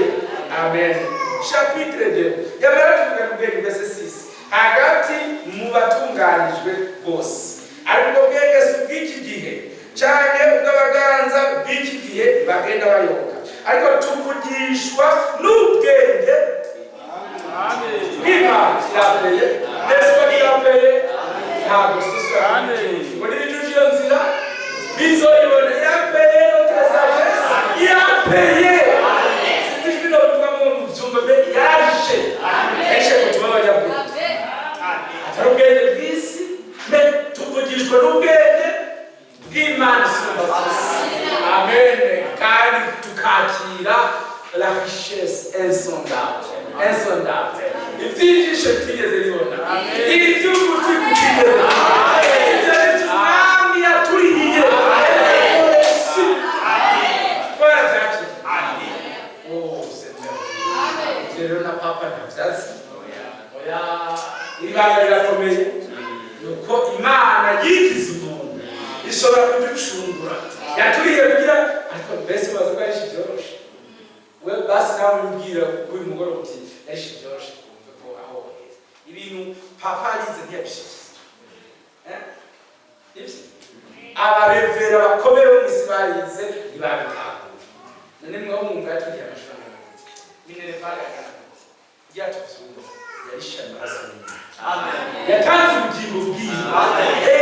Amen. Chapitre 2. Yamara tuvuga ku bwenge, verset 6. Hagati mu batunganijwe bose. Ariko ubwo bwenge si ubw'iki gihe, canke ubw'abaganza bw'iki gihe bagenda bayoboka. Ariko tuvugishwa n'ubwenge bw'Imana. Il a payé. N'est-ce pas qu'il a payé? Ntabwo susura. Ngo n'ibijuje iyo nzira bizoyibona. Il a payé notre sagesse. Il a payé. Sinzi ijwi nobivuga mu byumva mbe yaje. Yaje ngo tube abanyabwenge. Atari ubwenge bw'isi, mais tuvugishwa n'ubwenge bw'Imana isumba byose. Amen. Kandi tukakira la richesse insondable. Insondable. Iby'ijisho bitigeze bibona. Iby'ugutwi kutigeze kubona. Ibyo ni byo umwami yaturihiye. Yesu. Twarabyakiriye. Oh, c'est merveilleux. Ibyo rero na papa ntabyazi. Oya, ibanga rirakomeye. Nuko Imana yigize umuntu. Ishobora kuducungura. Yaturiye kugira, ariko mbese baza ko ari byoroshe. We basi nawe ubwira kuri mugoroba uti yarishe byoroshe, kumve ko aho heza. Ibintu papa arize ntiyabishyize. Eh? Ibyo? Abarevera bakomeye bo mu isi barize ntibabitahura. None mwe mwumva yaturiye amafaranga. Minerval yatanze. Ryatuvyumva. Yarishe amaraso yiwe. Yatanze ubugingo bwiwe.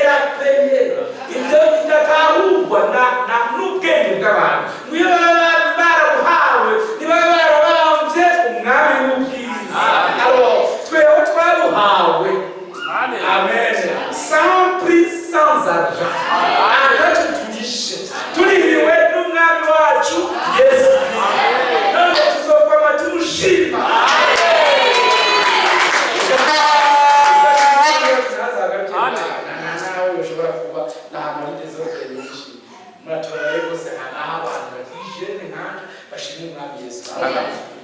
Yarapeye. Ibyo bidatahurwa na n'ubwenge bw'abantu. Ngo iyo baba barabuhawe, ntibaba barabambye umwami w'ubwiza. Alors, tweho twabuhawe. Amen. Sans prix, sans argent. Atacu turishe. Turihiriwe n'umwami wacu Yesu Kristo. None tuzokwama tumushima. Nawe ushobora kuba n'ahantu hari désordre nyinshi, muratora rero rwose aho abantu batijene nkanje bashima umwami Yesu.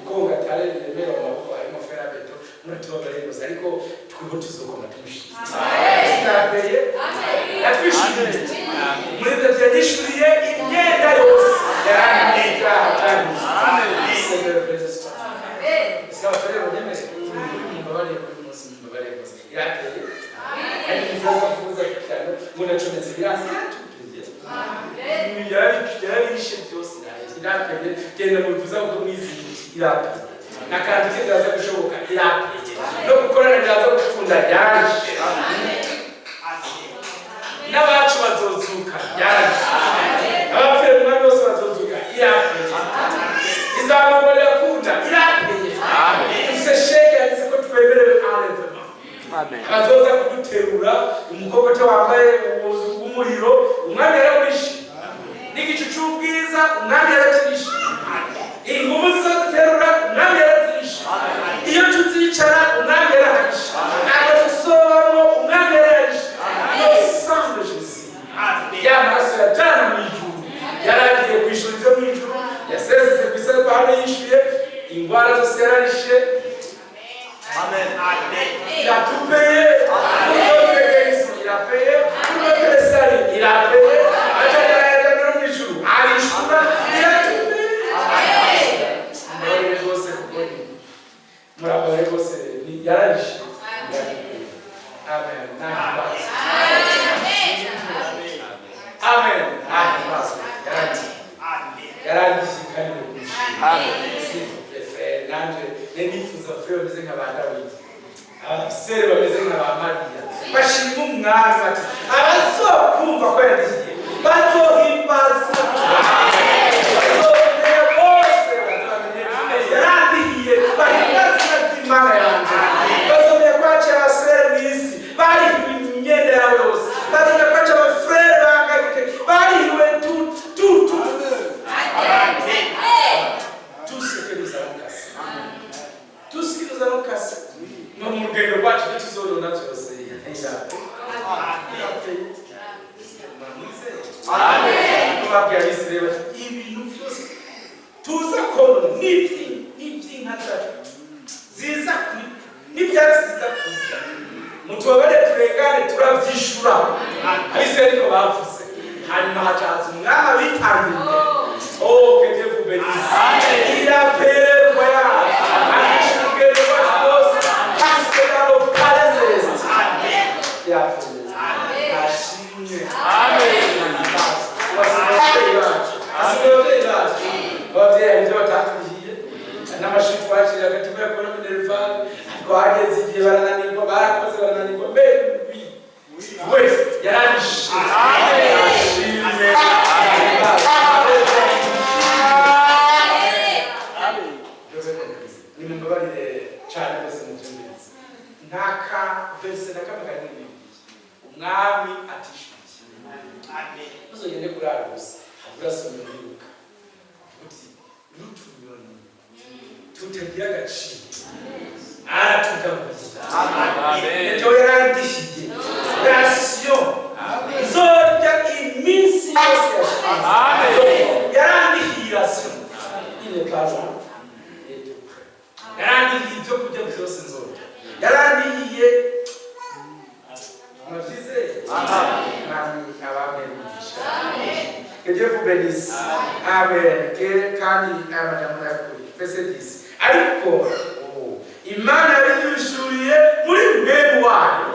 Kuko gatare riremera mu maboko harimo fer à béton, muratora rero rwose, ariko twebwe tuzokoma tumushima. Twapeye, yatwishyuriye muri ibyo, yanyishyuriye imyenda yose yarangiye icyaha cyanyuze. Seigneur Jésus. Ese abafurere banyemere, mumbabarire kuri uyu munsi, mumbabarire rwose. Irateye ariko ikibazo kuvuza cyane ngo nacometse ibiransi, yatupeye, yarabishe byose, irateye. Genda mubivuza kuko mwizihiye, irateye. N'akantu ke kaza gushoboka, irateye. No gukorana byaza gukunda, yararishe. N'abacu bazozuka, yararishe. Abapfuye mu mwami bose bazozuka, irapeye. Izamurwa rirakunda, irapeye. Dufise chèque yanditse ko twemerewe enlèvement. Abazoza kuduterura, umukobwa wambaye w'umuriro, umwami yarawishe. N'igicu cy'ubwiza, umwami yarakirishe. Ingufu zizoduterura, umwami yarazirishe. Iyo tuzicara, umwami yaraharishe. Akazi tuzobamo, umwami yaraharishe. Le sang de Jésus, ya maraso yajana mu ijuru, yaragiye kwishura ibyo mu ijuru, yasezeze ku isi, ariko hano yishyuye ingwara zose, yararishe. Il a tout payé. Pour notre guérison, il a payé. Pour notre salut, il a payé. Acha mu ijuru arishura, il a tout payé. Murabaye rwose, kuko murabaye rwose, yararishe. Amen. Nahimbaze. Amen. Nahimbazwe. Yaragiye. Yaragiye kandi ni ukuri. S'il vous plaît, frère, nanje nifuza frère bameze nka ba Dawidi, abasore bameze nka ba Mariya, bashima umwami bati abazokumva ko yagiye bazohimbaza, bazomenya bose, bazamenye yarandihiye, bahimbaza izina ry'Imana yanjye. Bazomenya ko haciye abasore mu isi barihiwe imyenda yabo yose. Bazomenya ko haciye abafurere bangagike barihiwe tout, tout, tout, tout ce que nous avons cassé, tout ce que nous avons cassé. No mu rugendo rwacu ntituzorona byose. Amen. Babwiye Abisirayeli bati ibintu byose tuza konona n'iby'inka zacu ziza kurya n'ibyatsi ziza kurya, mutubabare turengane, turabyishura. Abisirayeli ko bavuze. Hanyuma hacaza umwami abitangiye. Oh, que Dieu vous bénisse. Il a payé le voyage. Arishyura urugendo rwacu rwose parce que dans le palais céleste il a payé. Ashimwe. Ababyeyi bacu, asigaye ababyeyi bacu, ababyeyi hari ibyo batatwihiye n'amashuri twakiriye hagati kubera kubona minerval, ariko hageze igihe barananirwa, barakoze barananirwa. Mbe we yararishe. Ashimwe. Nimumbabarire cyane rwose mubyumvirize. Nta ka verset na kamwe kari muri Bibiliya umwami atishyuye. Ntuzogende kurara gusa, urasoma uribuka uti n'utunyoni tutagira agaciro aratugaburira. Ejo yarandihiye ration nzorya iminsi yose yashize. Yarandihiye ration. Il n'est pas loin, il est tout près. Yarandihiye ibyo kurya byose nzorya, yarandihiye. Murabyizeye? Mwami abamwe umugisha. Que Dieu vous bénisse. Amen. Que kandi aya majambo yakuri. Verset 10. Ariko oh, Imana yabihishuriye muri mwemu wayo.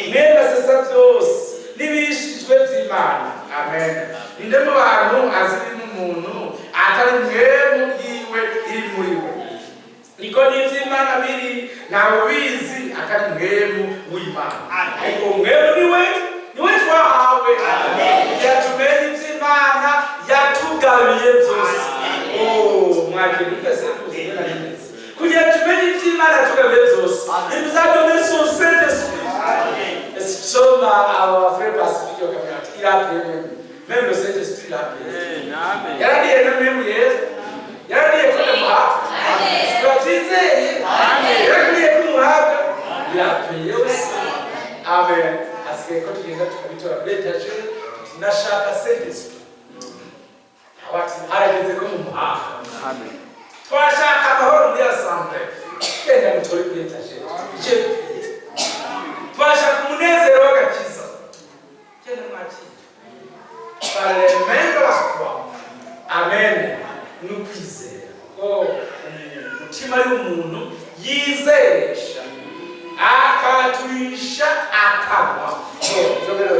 Mwemu asesa byose n'ibishijwe by'Imana. Amen. Ninde mu bantu azi ibiri umuntu atari mwemu yiwe iri muri we? Niko n'iby'Imana biri, ntawe ubizi atari mwemu w'Imana. Ariko mwemu niwe twahawe yatumenye iby'Imana yatugabiye byose. Oh, mwakira twese tuzi neza kugira tumenye iby'Imana yatugabiye byose. Il nous a donné son Saint-Esprit. Soma aba frère Pacifique bakamenya ati il a payé, même le Saint-Esprit l'a payé. Yarariye na mwemu Yesu, yarariye ko ndamuhabwa, turabyizeye, yarariye ko umuhabwa, il a payé aussi. Amen. Hasigaye ko tugenda tukabitora kuri étagère tuti nashaka Saint-Esprit. Bati harageze ko mumuhabwa. Twashaka amahoro muri assemblée, genda mutore kuri étagère. Je payé. Twashaka umunezero w'agakiza, genda mwakire par les mains de la foi. Amen. Ni ukwizera ko umutima ari umuntu yizeresha akaturisha akanwa. Ivyo rero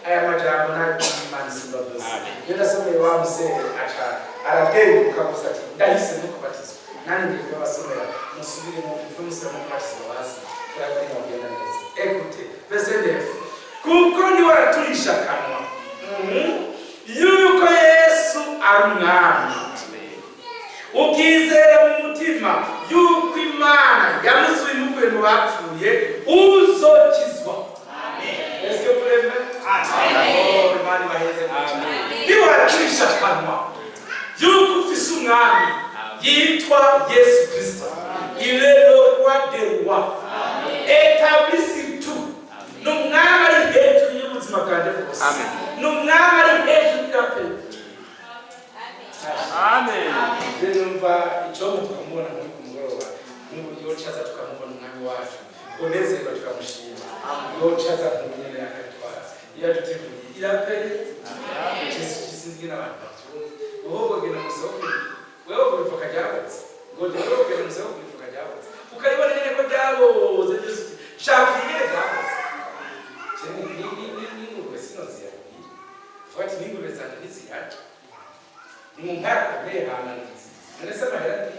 aya majambo nayo Imana isumba byose. Iyo ndasomeye wa musore aca arabweruka gusa ati ndahise no kubatizwa. Nanjye ngiye kubasomera, musubiremo, muve musubiramo mwashyize hasi turabona mugenda neza. Écoutez, verset 9: kuko niwe araturisha akanwa yuko Yesu ari Umwami, ukizera mu mutima yuko Imana yamusuye imukuye mu bapfuye, uzokizwa. Est-ce que vous l'aimez? Oh, Imana ibaheze. Niba waraturisha akanwa yuko ufise umwami yitwa Yesu Kristo, il est le roi des rois, établi sur tout, ni umwami ari hejuru y'ubuzima bwanjye bwose, ni umwami ari hejuru y'ape. Amen. Rero numva icyo tukamubona muri ku mugoroba, n'uburyo caza tukamubona umwami wacu, unezerwa tukamushima, yocaza kumunyene akatwara iyo yaduteguriye irapeye. Sinzi n'abantu babyumva. Wowe ugenda musohoke, wewe kubifuka ryabotse, ngo wewe ugenda musohoke kubifuka ryabotse, ukaribona nyene ko ryaboze byose, uti shaka ingene ryabotse. N'ingurube sino ziyarira, vuga ati n'ingurube zanje ntiziyarya, ni mu nkayakomeye hananitse. None se amahera ndi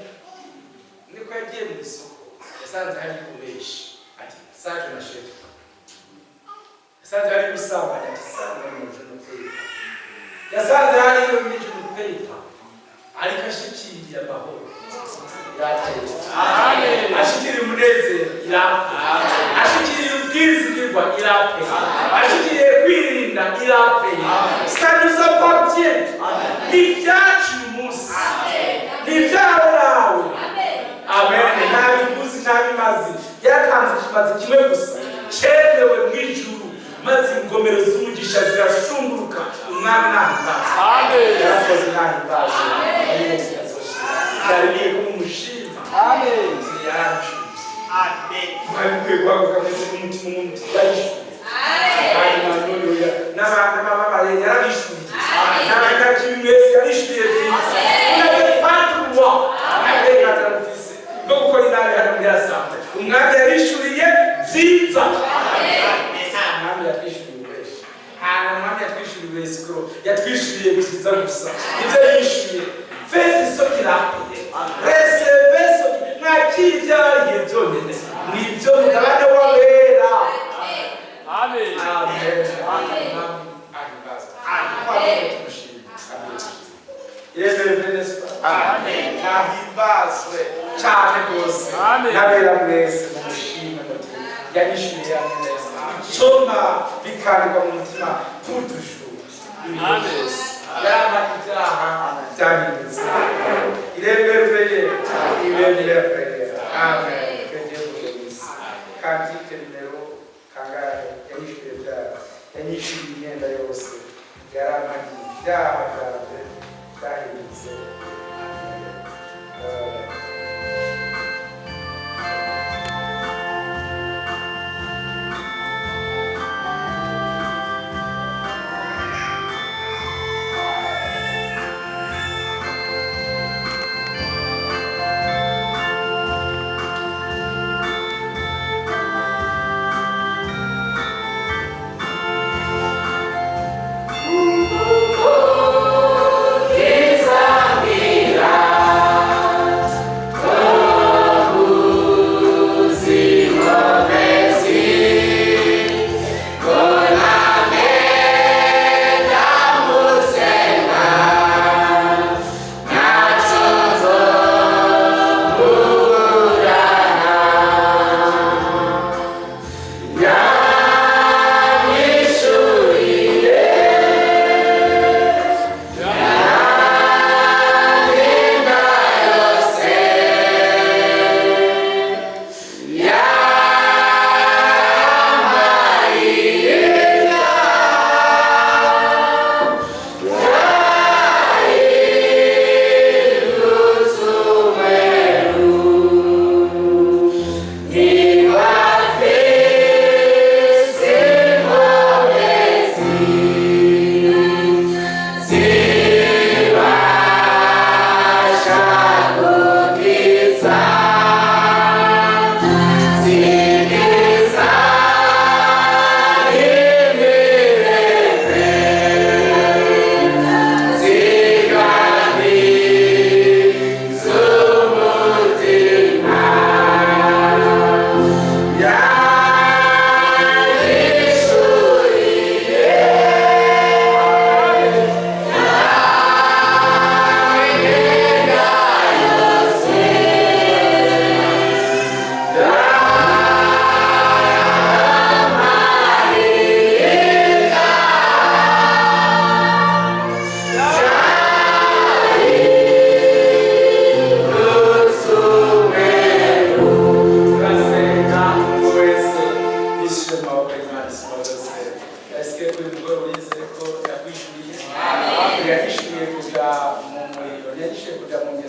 niko yagiye mu isoko, yasanze hari ubeshi, ati ça je n'achète pas. Yasanze hari ubusambanyi, ati ça non, je ne paye pas. Yasanze hari iyo je ne paye pas. Ariko ashikiriye amahoro, yateye. Amen. Ashikiriye umunezero, irapfa. Ashikiriye ubwizigirwa, irapfa. Ashikiriye kwirinda, irapfa. Ça nous appartient, ni ibyacu uyu munsi, ni ibyawe nawe. Amen. Nta biguzi, nta bimazi yaratanze, ikimazi kimwe gusa cemewe mu ijuru, maze ingomero z'umugisha zirashunguruka. Umwami nahimbaza. Amen. Yarakoze, nahimbaza. Byari bigiye kuba umushima. Amen. Yacu mwari mukwiye guhaguruka mwese n'umutima umwe muti yayishuye. Hanyuma noneho n'abababaye yarabishuye, n'abanyakibi mwese yarishuye byiza. Unavez pas droit, nta burenganzira mufise bwo gukora inabi hano muri assemblée. Umwami yarishuriye byiza. Umwami yatwishyuriye ubeshi, hanyuma umwami yatwishyuriye ubesikoro, yatwishyuriye byiza gusa. Ibyo yishyuye, faites ce qu'il a payé, recevez ce qu'il, mwakira ibyo yabariye byonyine, nibyo mugabane w'abera. Amen. Amen. Ahimbazwe. Tumushime. Amen. N'est-ce pas? Amen. Ahimbazwe cyane rwose. Amen. N'abera mwese mumushime muti yanyishyuriye neza. Icoma bikandikwa mu mutima pour toujours. Amen. Yaba ibyaha byahindutse. Il est merveilleux. Il est merveilleux. Amen. Que Dieu vous bénisse. Cantique numéro kangahe? Yanyishyuriye ibyaha. Yanyishyuriye imyenda yose. Yarampagiye ibyaha byanjye byahindutse. Kiza.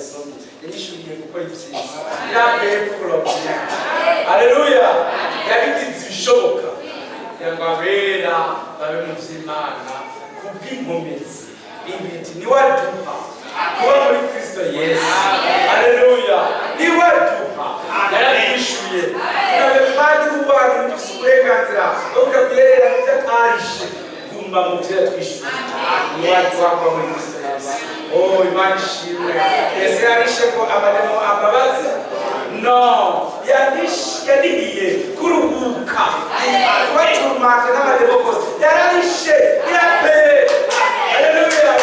ingeso mbi, yanyishuriye gukora ibyiza. Il a payé pour le bien. Haleluya. Yabigize ibishoboka kugira ngo abera babe mu vy'Imana kubw'inkomezi. Ibiti niwe aduha kuba muri Kristo Yesu. Haleluya. Niwe aduha, yaratwishuye. Tunabe padiri ubantu, dufise uburenganzira bwo kuja kuyerera mu vyo atarishe. Gumba mu vyo yatwishuye. Niwe aduha kuba muri Kristo Yesu. Oh, Imana ishimwe. Ese yarishe ko amademo ambabazi? No, yarihiye kuruhuka kubaturumaka n'amademo kose. Yararishe, irapeye. Haleluya.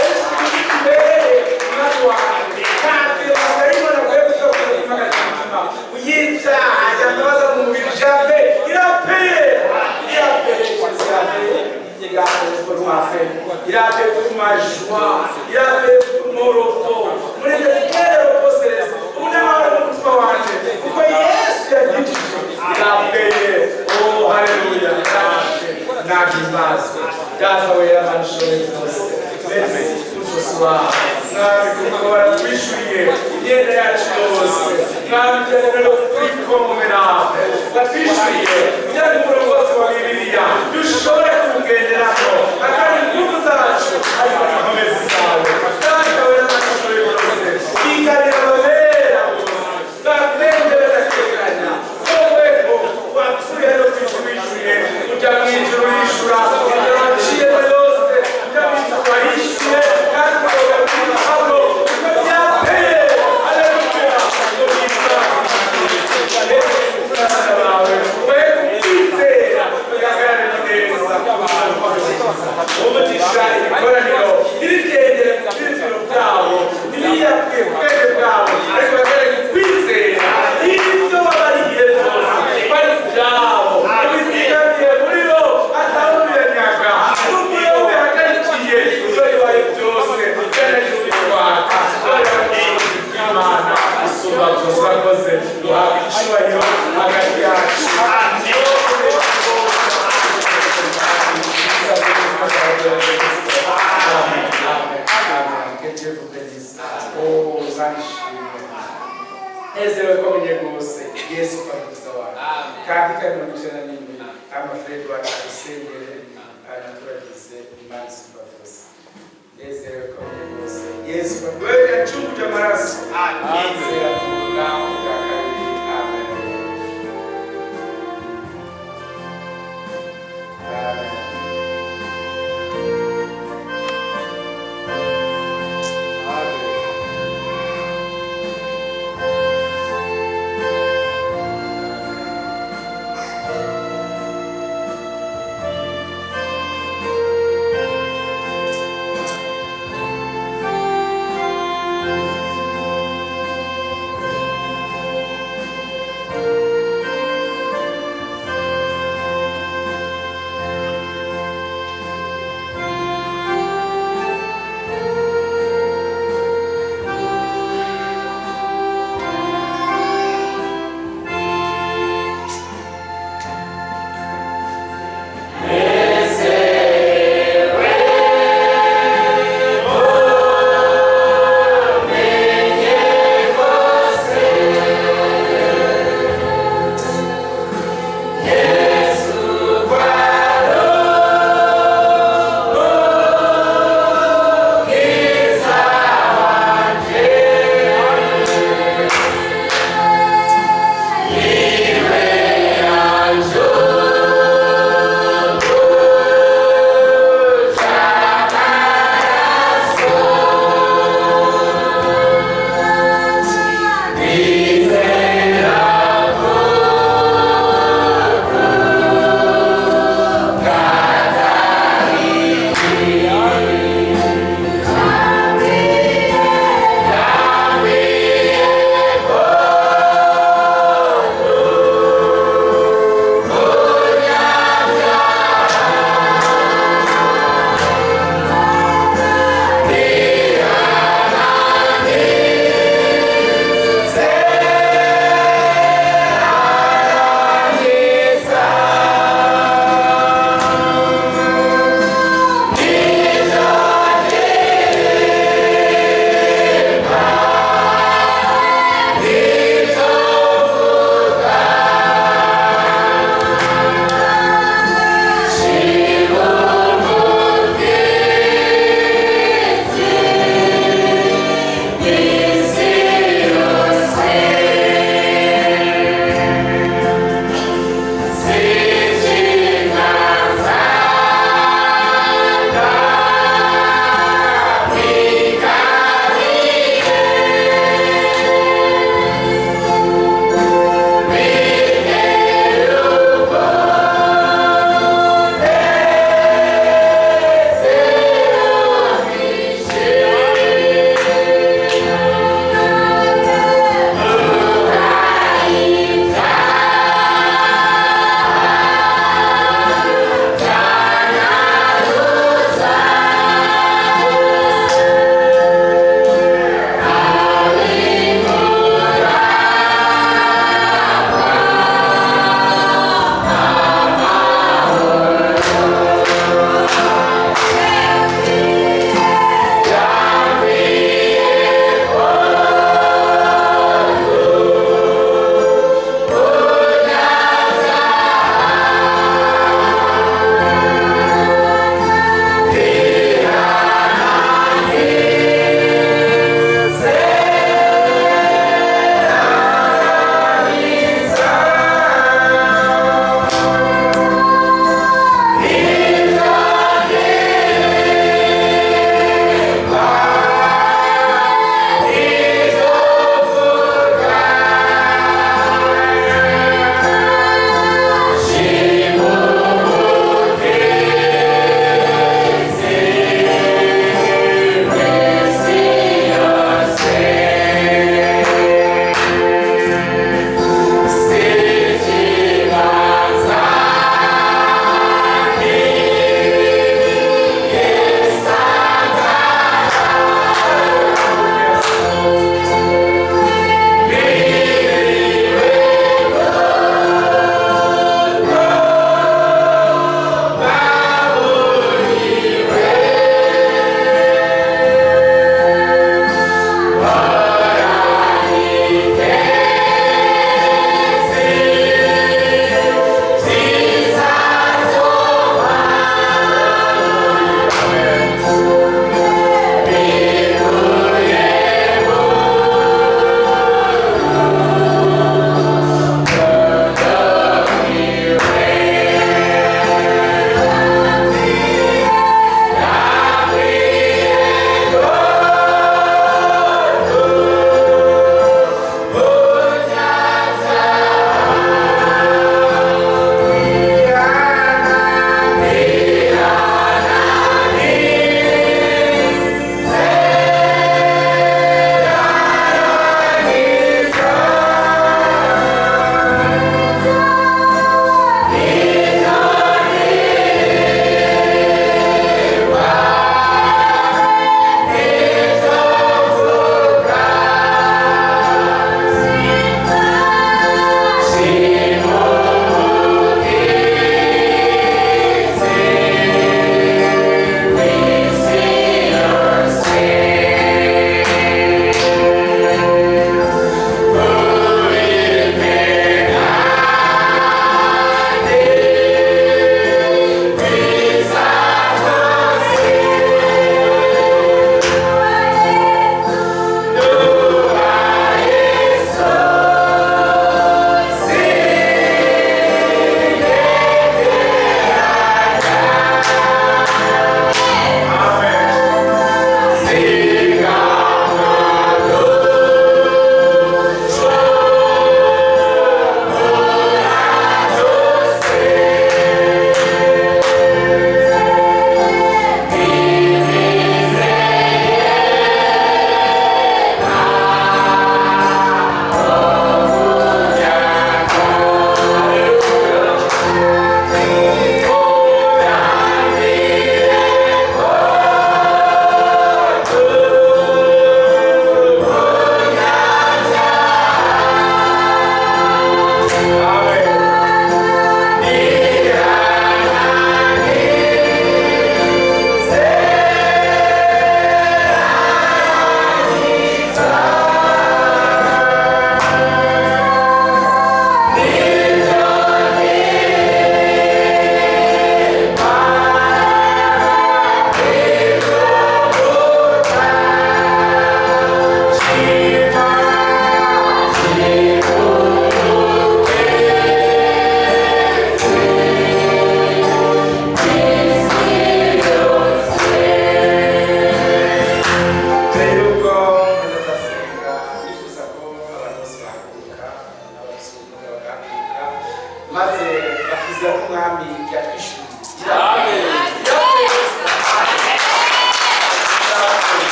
Imbere umwami wanjye ntabwo arimo naguye gusokora umutima uyibyaha yambabaza mu mubiri. Jamais. Irapeye, irapeye. Il a payé pour ma paix, il a payé pour ma joie, il a payé pour mon repos. Muri ibyo quel repos céleste, umunamahoro mu mutima wanje, kuko Yesu yagijije. Il a payé. Oh, haleluya. Nahimbazwe Data wera, Mana ishoboye byose. Merci pour ce soir, Mwami, kuko waratwishyuriye imyenda yacu yose. Mwami, byananiro kwikomera, watwishyuriye byari umurongo wose wa Bibiliya dushobora kuwugenderamo, atari ingufu zacu ariko inkomezi zawe. Data wera, Mana ishoboye byose, iganira ababera bose bagende badatekanya. Woweho wapfuye no kwisi, wishyuye ujya mu ijuru, yishura ibyo waciyemo yose. Ujya mu ijuru warishyuye, kandi ukavuga kuri Pawulo kuko byateye. Haleluya. Bawe we kukwizera ugahagarare neza, umugisha ikoraniro ntirigendere mu byizero byabo, ntibiyabwe ubwenge bwabo, ariko bagarage kwizera ibyo babariye byose bari ibyabo, ubizigamiye muri bo, atawubiranyaga n'ubwo ubihagarikiye. Ibyo bibaye byose byanajurirwaka Imana isumba byose. Urakoze, duhabwa icyubahiro hagati yacu. Amen, amen, amen. Que Dieu vous bénisse. Oh, zanishimwe. Nezerewe ko menye rwose Yesu ko ari umukiza wawe. Kandi ka 97, amafredi wacu adusengere, hanyuma turagize. Imana isumba byose. Nezerewe ko menye rwose Yesu ko wewe yacunguje amaraso. Nizera kuvuga ubwa kabiri. Amen. Amen. Amen.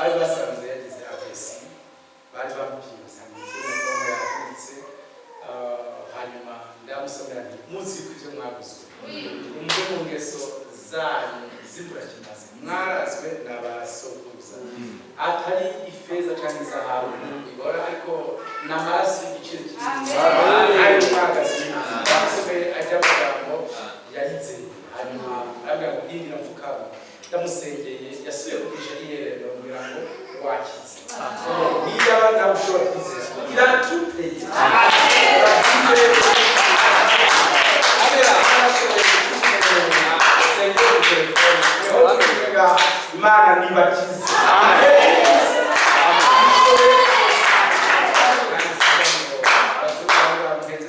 Bari basanze yagize AVC, bari bamupimye basanga imitsi yo mu bwonko yaturitse. Hanyuma ndamusomera nti: "Muzi ko ibyo mwaguzwe umwe mu ngeso zanyu z'imburakimazi mwarazwe na ba sokuruza atari ifeza cyangwa izahabu ibora, ariko n'amaraso y'igiciro kinini ayo mwagaze." Ndamusomeye ajya amagambo yarizeye, hanyuma arambwira ngo ndindira mfukama. Ndamusengeye, yasubiye kugisha iherero, mbwira ngo wakize. Niba nawe ushobora kwizera, iratupeye. Imana nibakize.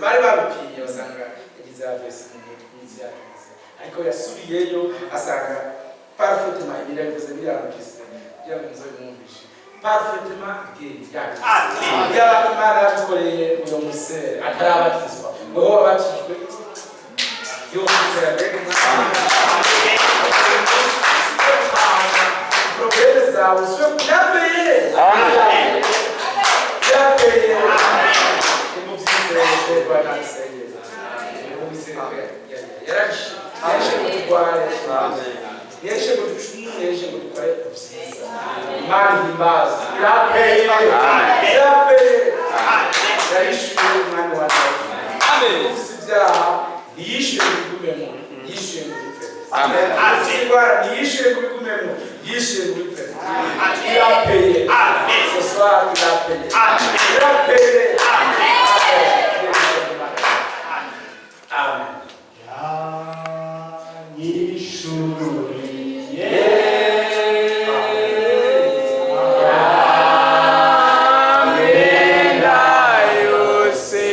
Bari babipimye basanga yagize AVC mu mutwe, imitsi yaturitse, ariko yasubiyeyo asanga parfaitement. Ibi ndabivuze birarugise kugira ngo muze mwumvishe parfaitement guéri, yakize. Yaba Imana yabikoreye uyo musere atarabatizwa, wowe wabatijwe yo kwizera, mbega umwana problème zawe usubire kuyapeye yapeye. Nimubyizere ko namusengera, nimubizere. Yaraje, yaje ngo turware, yaje ngo ducumure, yaje ngo dukore ibyiza. Imana ihimbaza, irapeye, irapeye, yarishyuye umwanya wa Dawidi. Ufite ibyaha ntiyishyuye ngo bigumemo, yishyuye ngo bipfe. Ufite indwara ntiyishyuye ngo bigumemo, yishyuye ngo bipfe. Il a payé. Ce soir, il a payé. Il a payé. Amen. Yanyishuriye. Amena yose.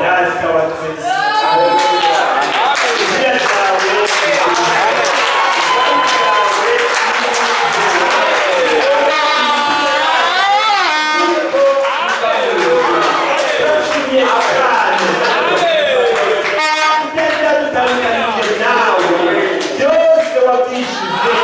Data wa twese, izina ryawe. Turashimye cyane. Iteka dutandukanije nawe, byose wabyishize.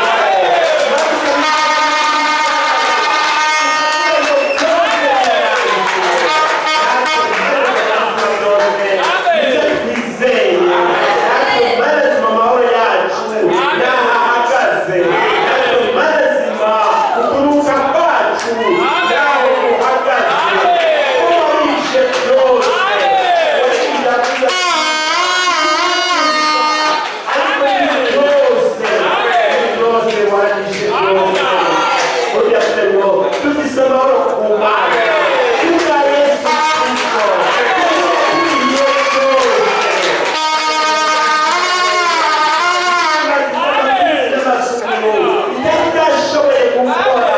Dufise amahoro ku Mana kubwa Yesu Kristo kuriye byose. Bitari byashoboye gukora,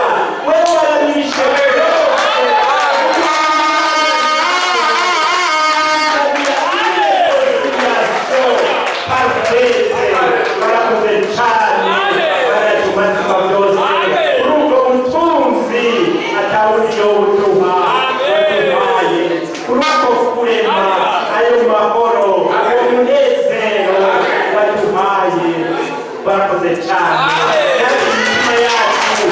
wewe warabishe byose. Warakoze cyane, baratumatsima byose kuri ubwo butunzi atawundi buduha waduhaye, kuri uko kurema ayo mahoro, uwo munezero waduhaye, barakoze cyane. Natwe imitima yacu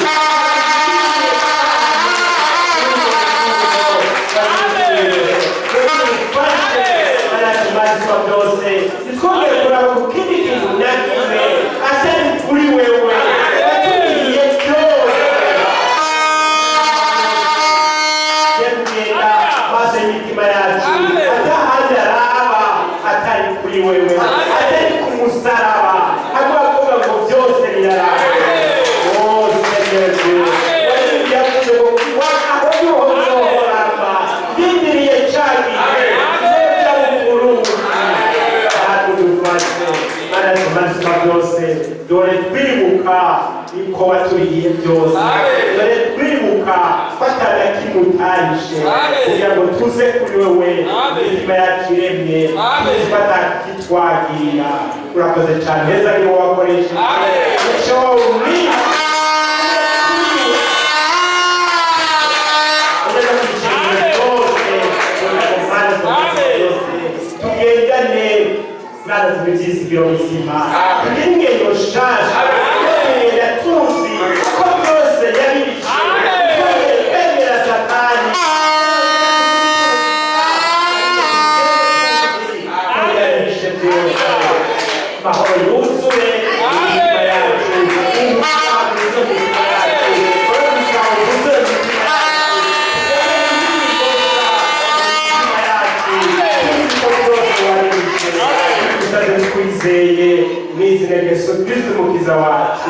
byose ntitwongere kuraba ku kindi kintu na kimwe atari kuri wewe watubwiye byose. Kugenda maso y'imitima yacu atahandi araba atari kuri wewe, atari ku musaraba, hagwa avuga ngo byose birarangiye. Bose Yesu yavuze ngo aho niho nzohoramba ndindiriye ca gihe nzoja mu Burundi. Natudufashe baratumazima byose. Dore twibuka yuko waturiye byose, dore twibuka ko atana kimwe. kimwe utarishe kugira ngo tuze kuri wewe imitima yacu iremye, tuzi atakitwagira. Urakoze cyane, heza niwo wakoresheje umuco wawe mwinshi ugeze ku bishingiro byose, kugira ngo Mana byose tugendane. Mana, tube ibyizigiro bizima, tugire ingendo nshasha yo kugenda tuzi ko byose yabibishe, kwemera Satani ko yabibishe byose. Mahoro yuzure imitima yacu, umutima wuzuye imitima yacu, umutima wuzuye imitima yacu, twizeye mu izina rya Yesu Kristo, Umukiza wacu.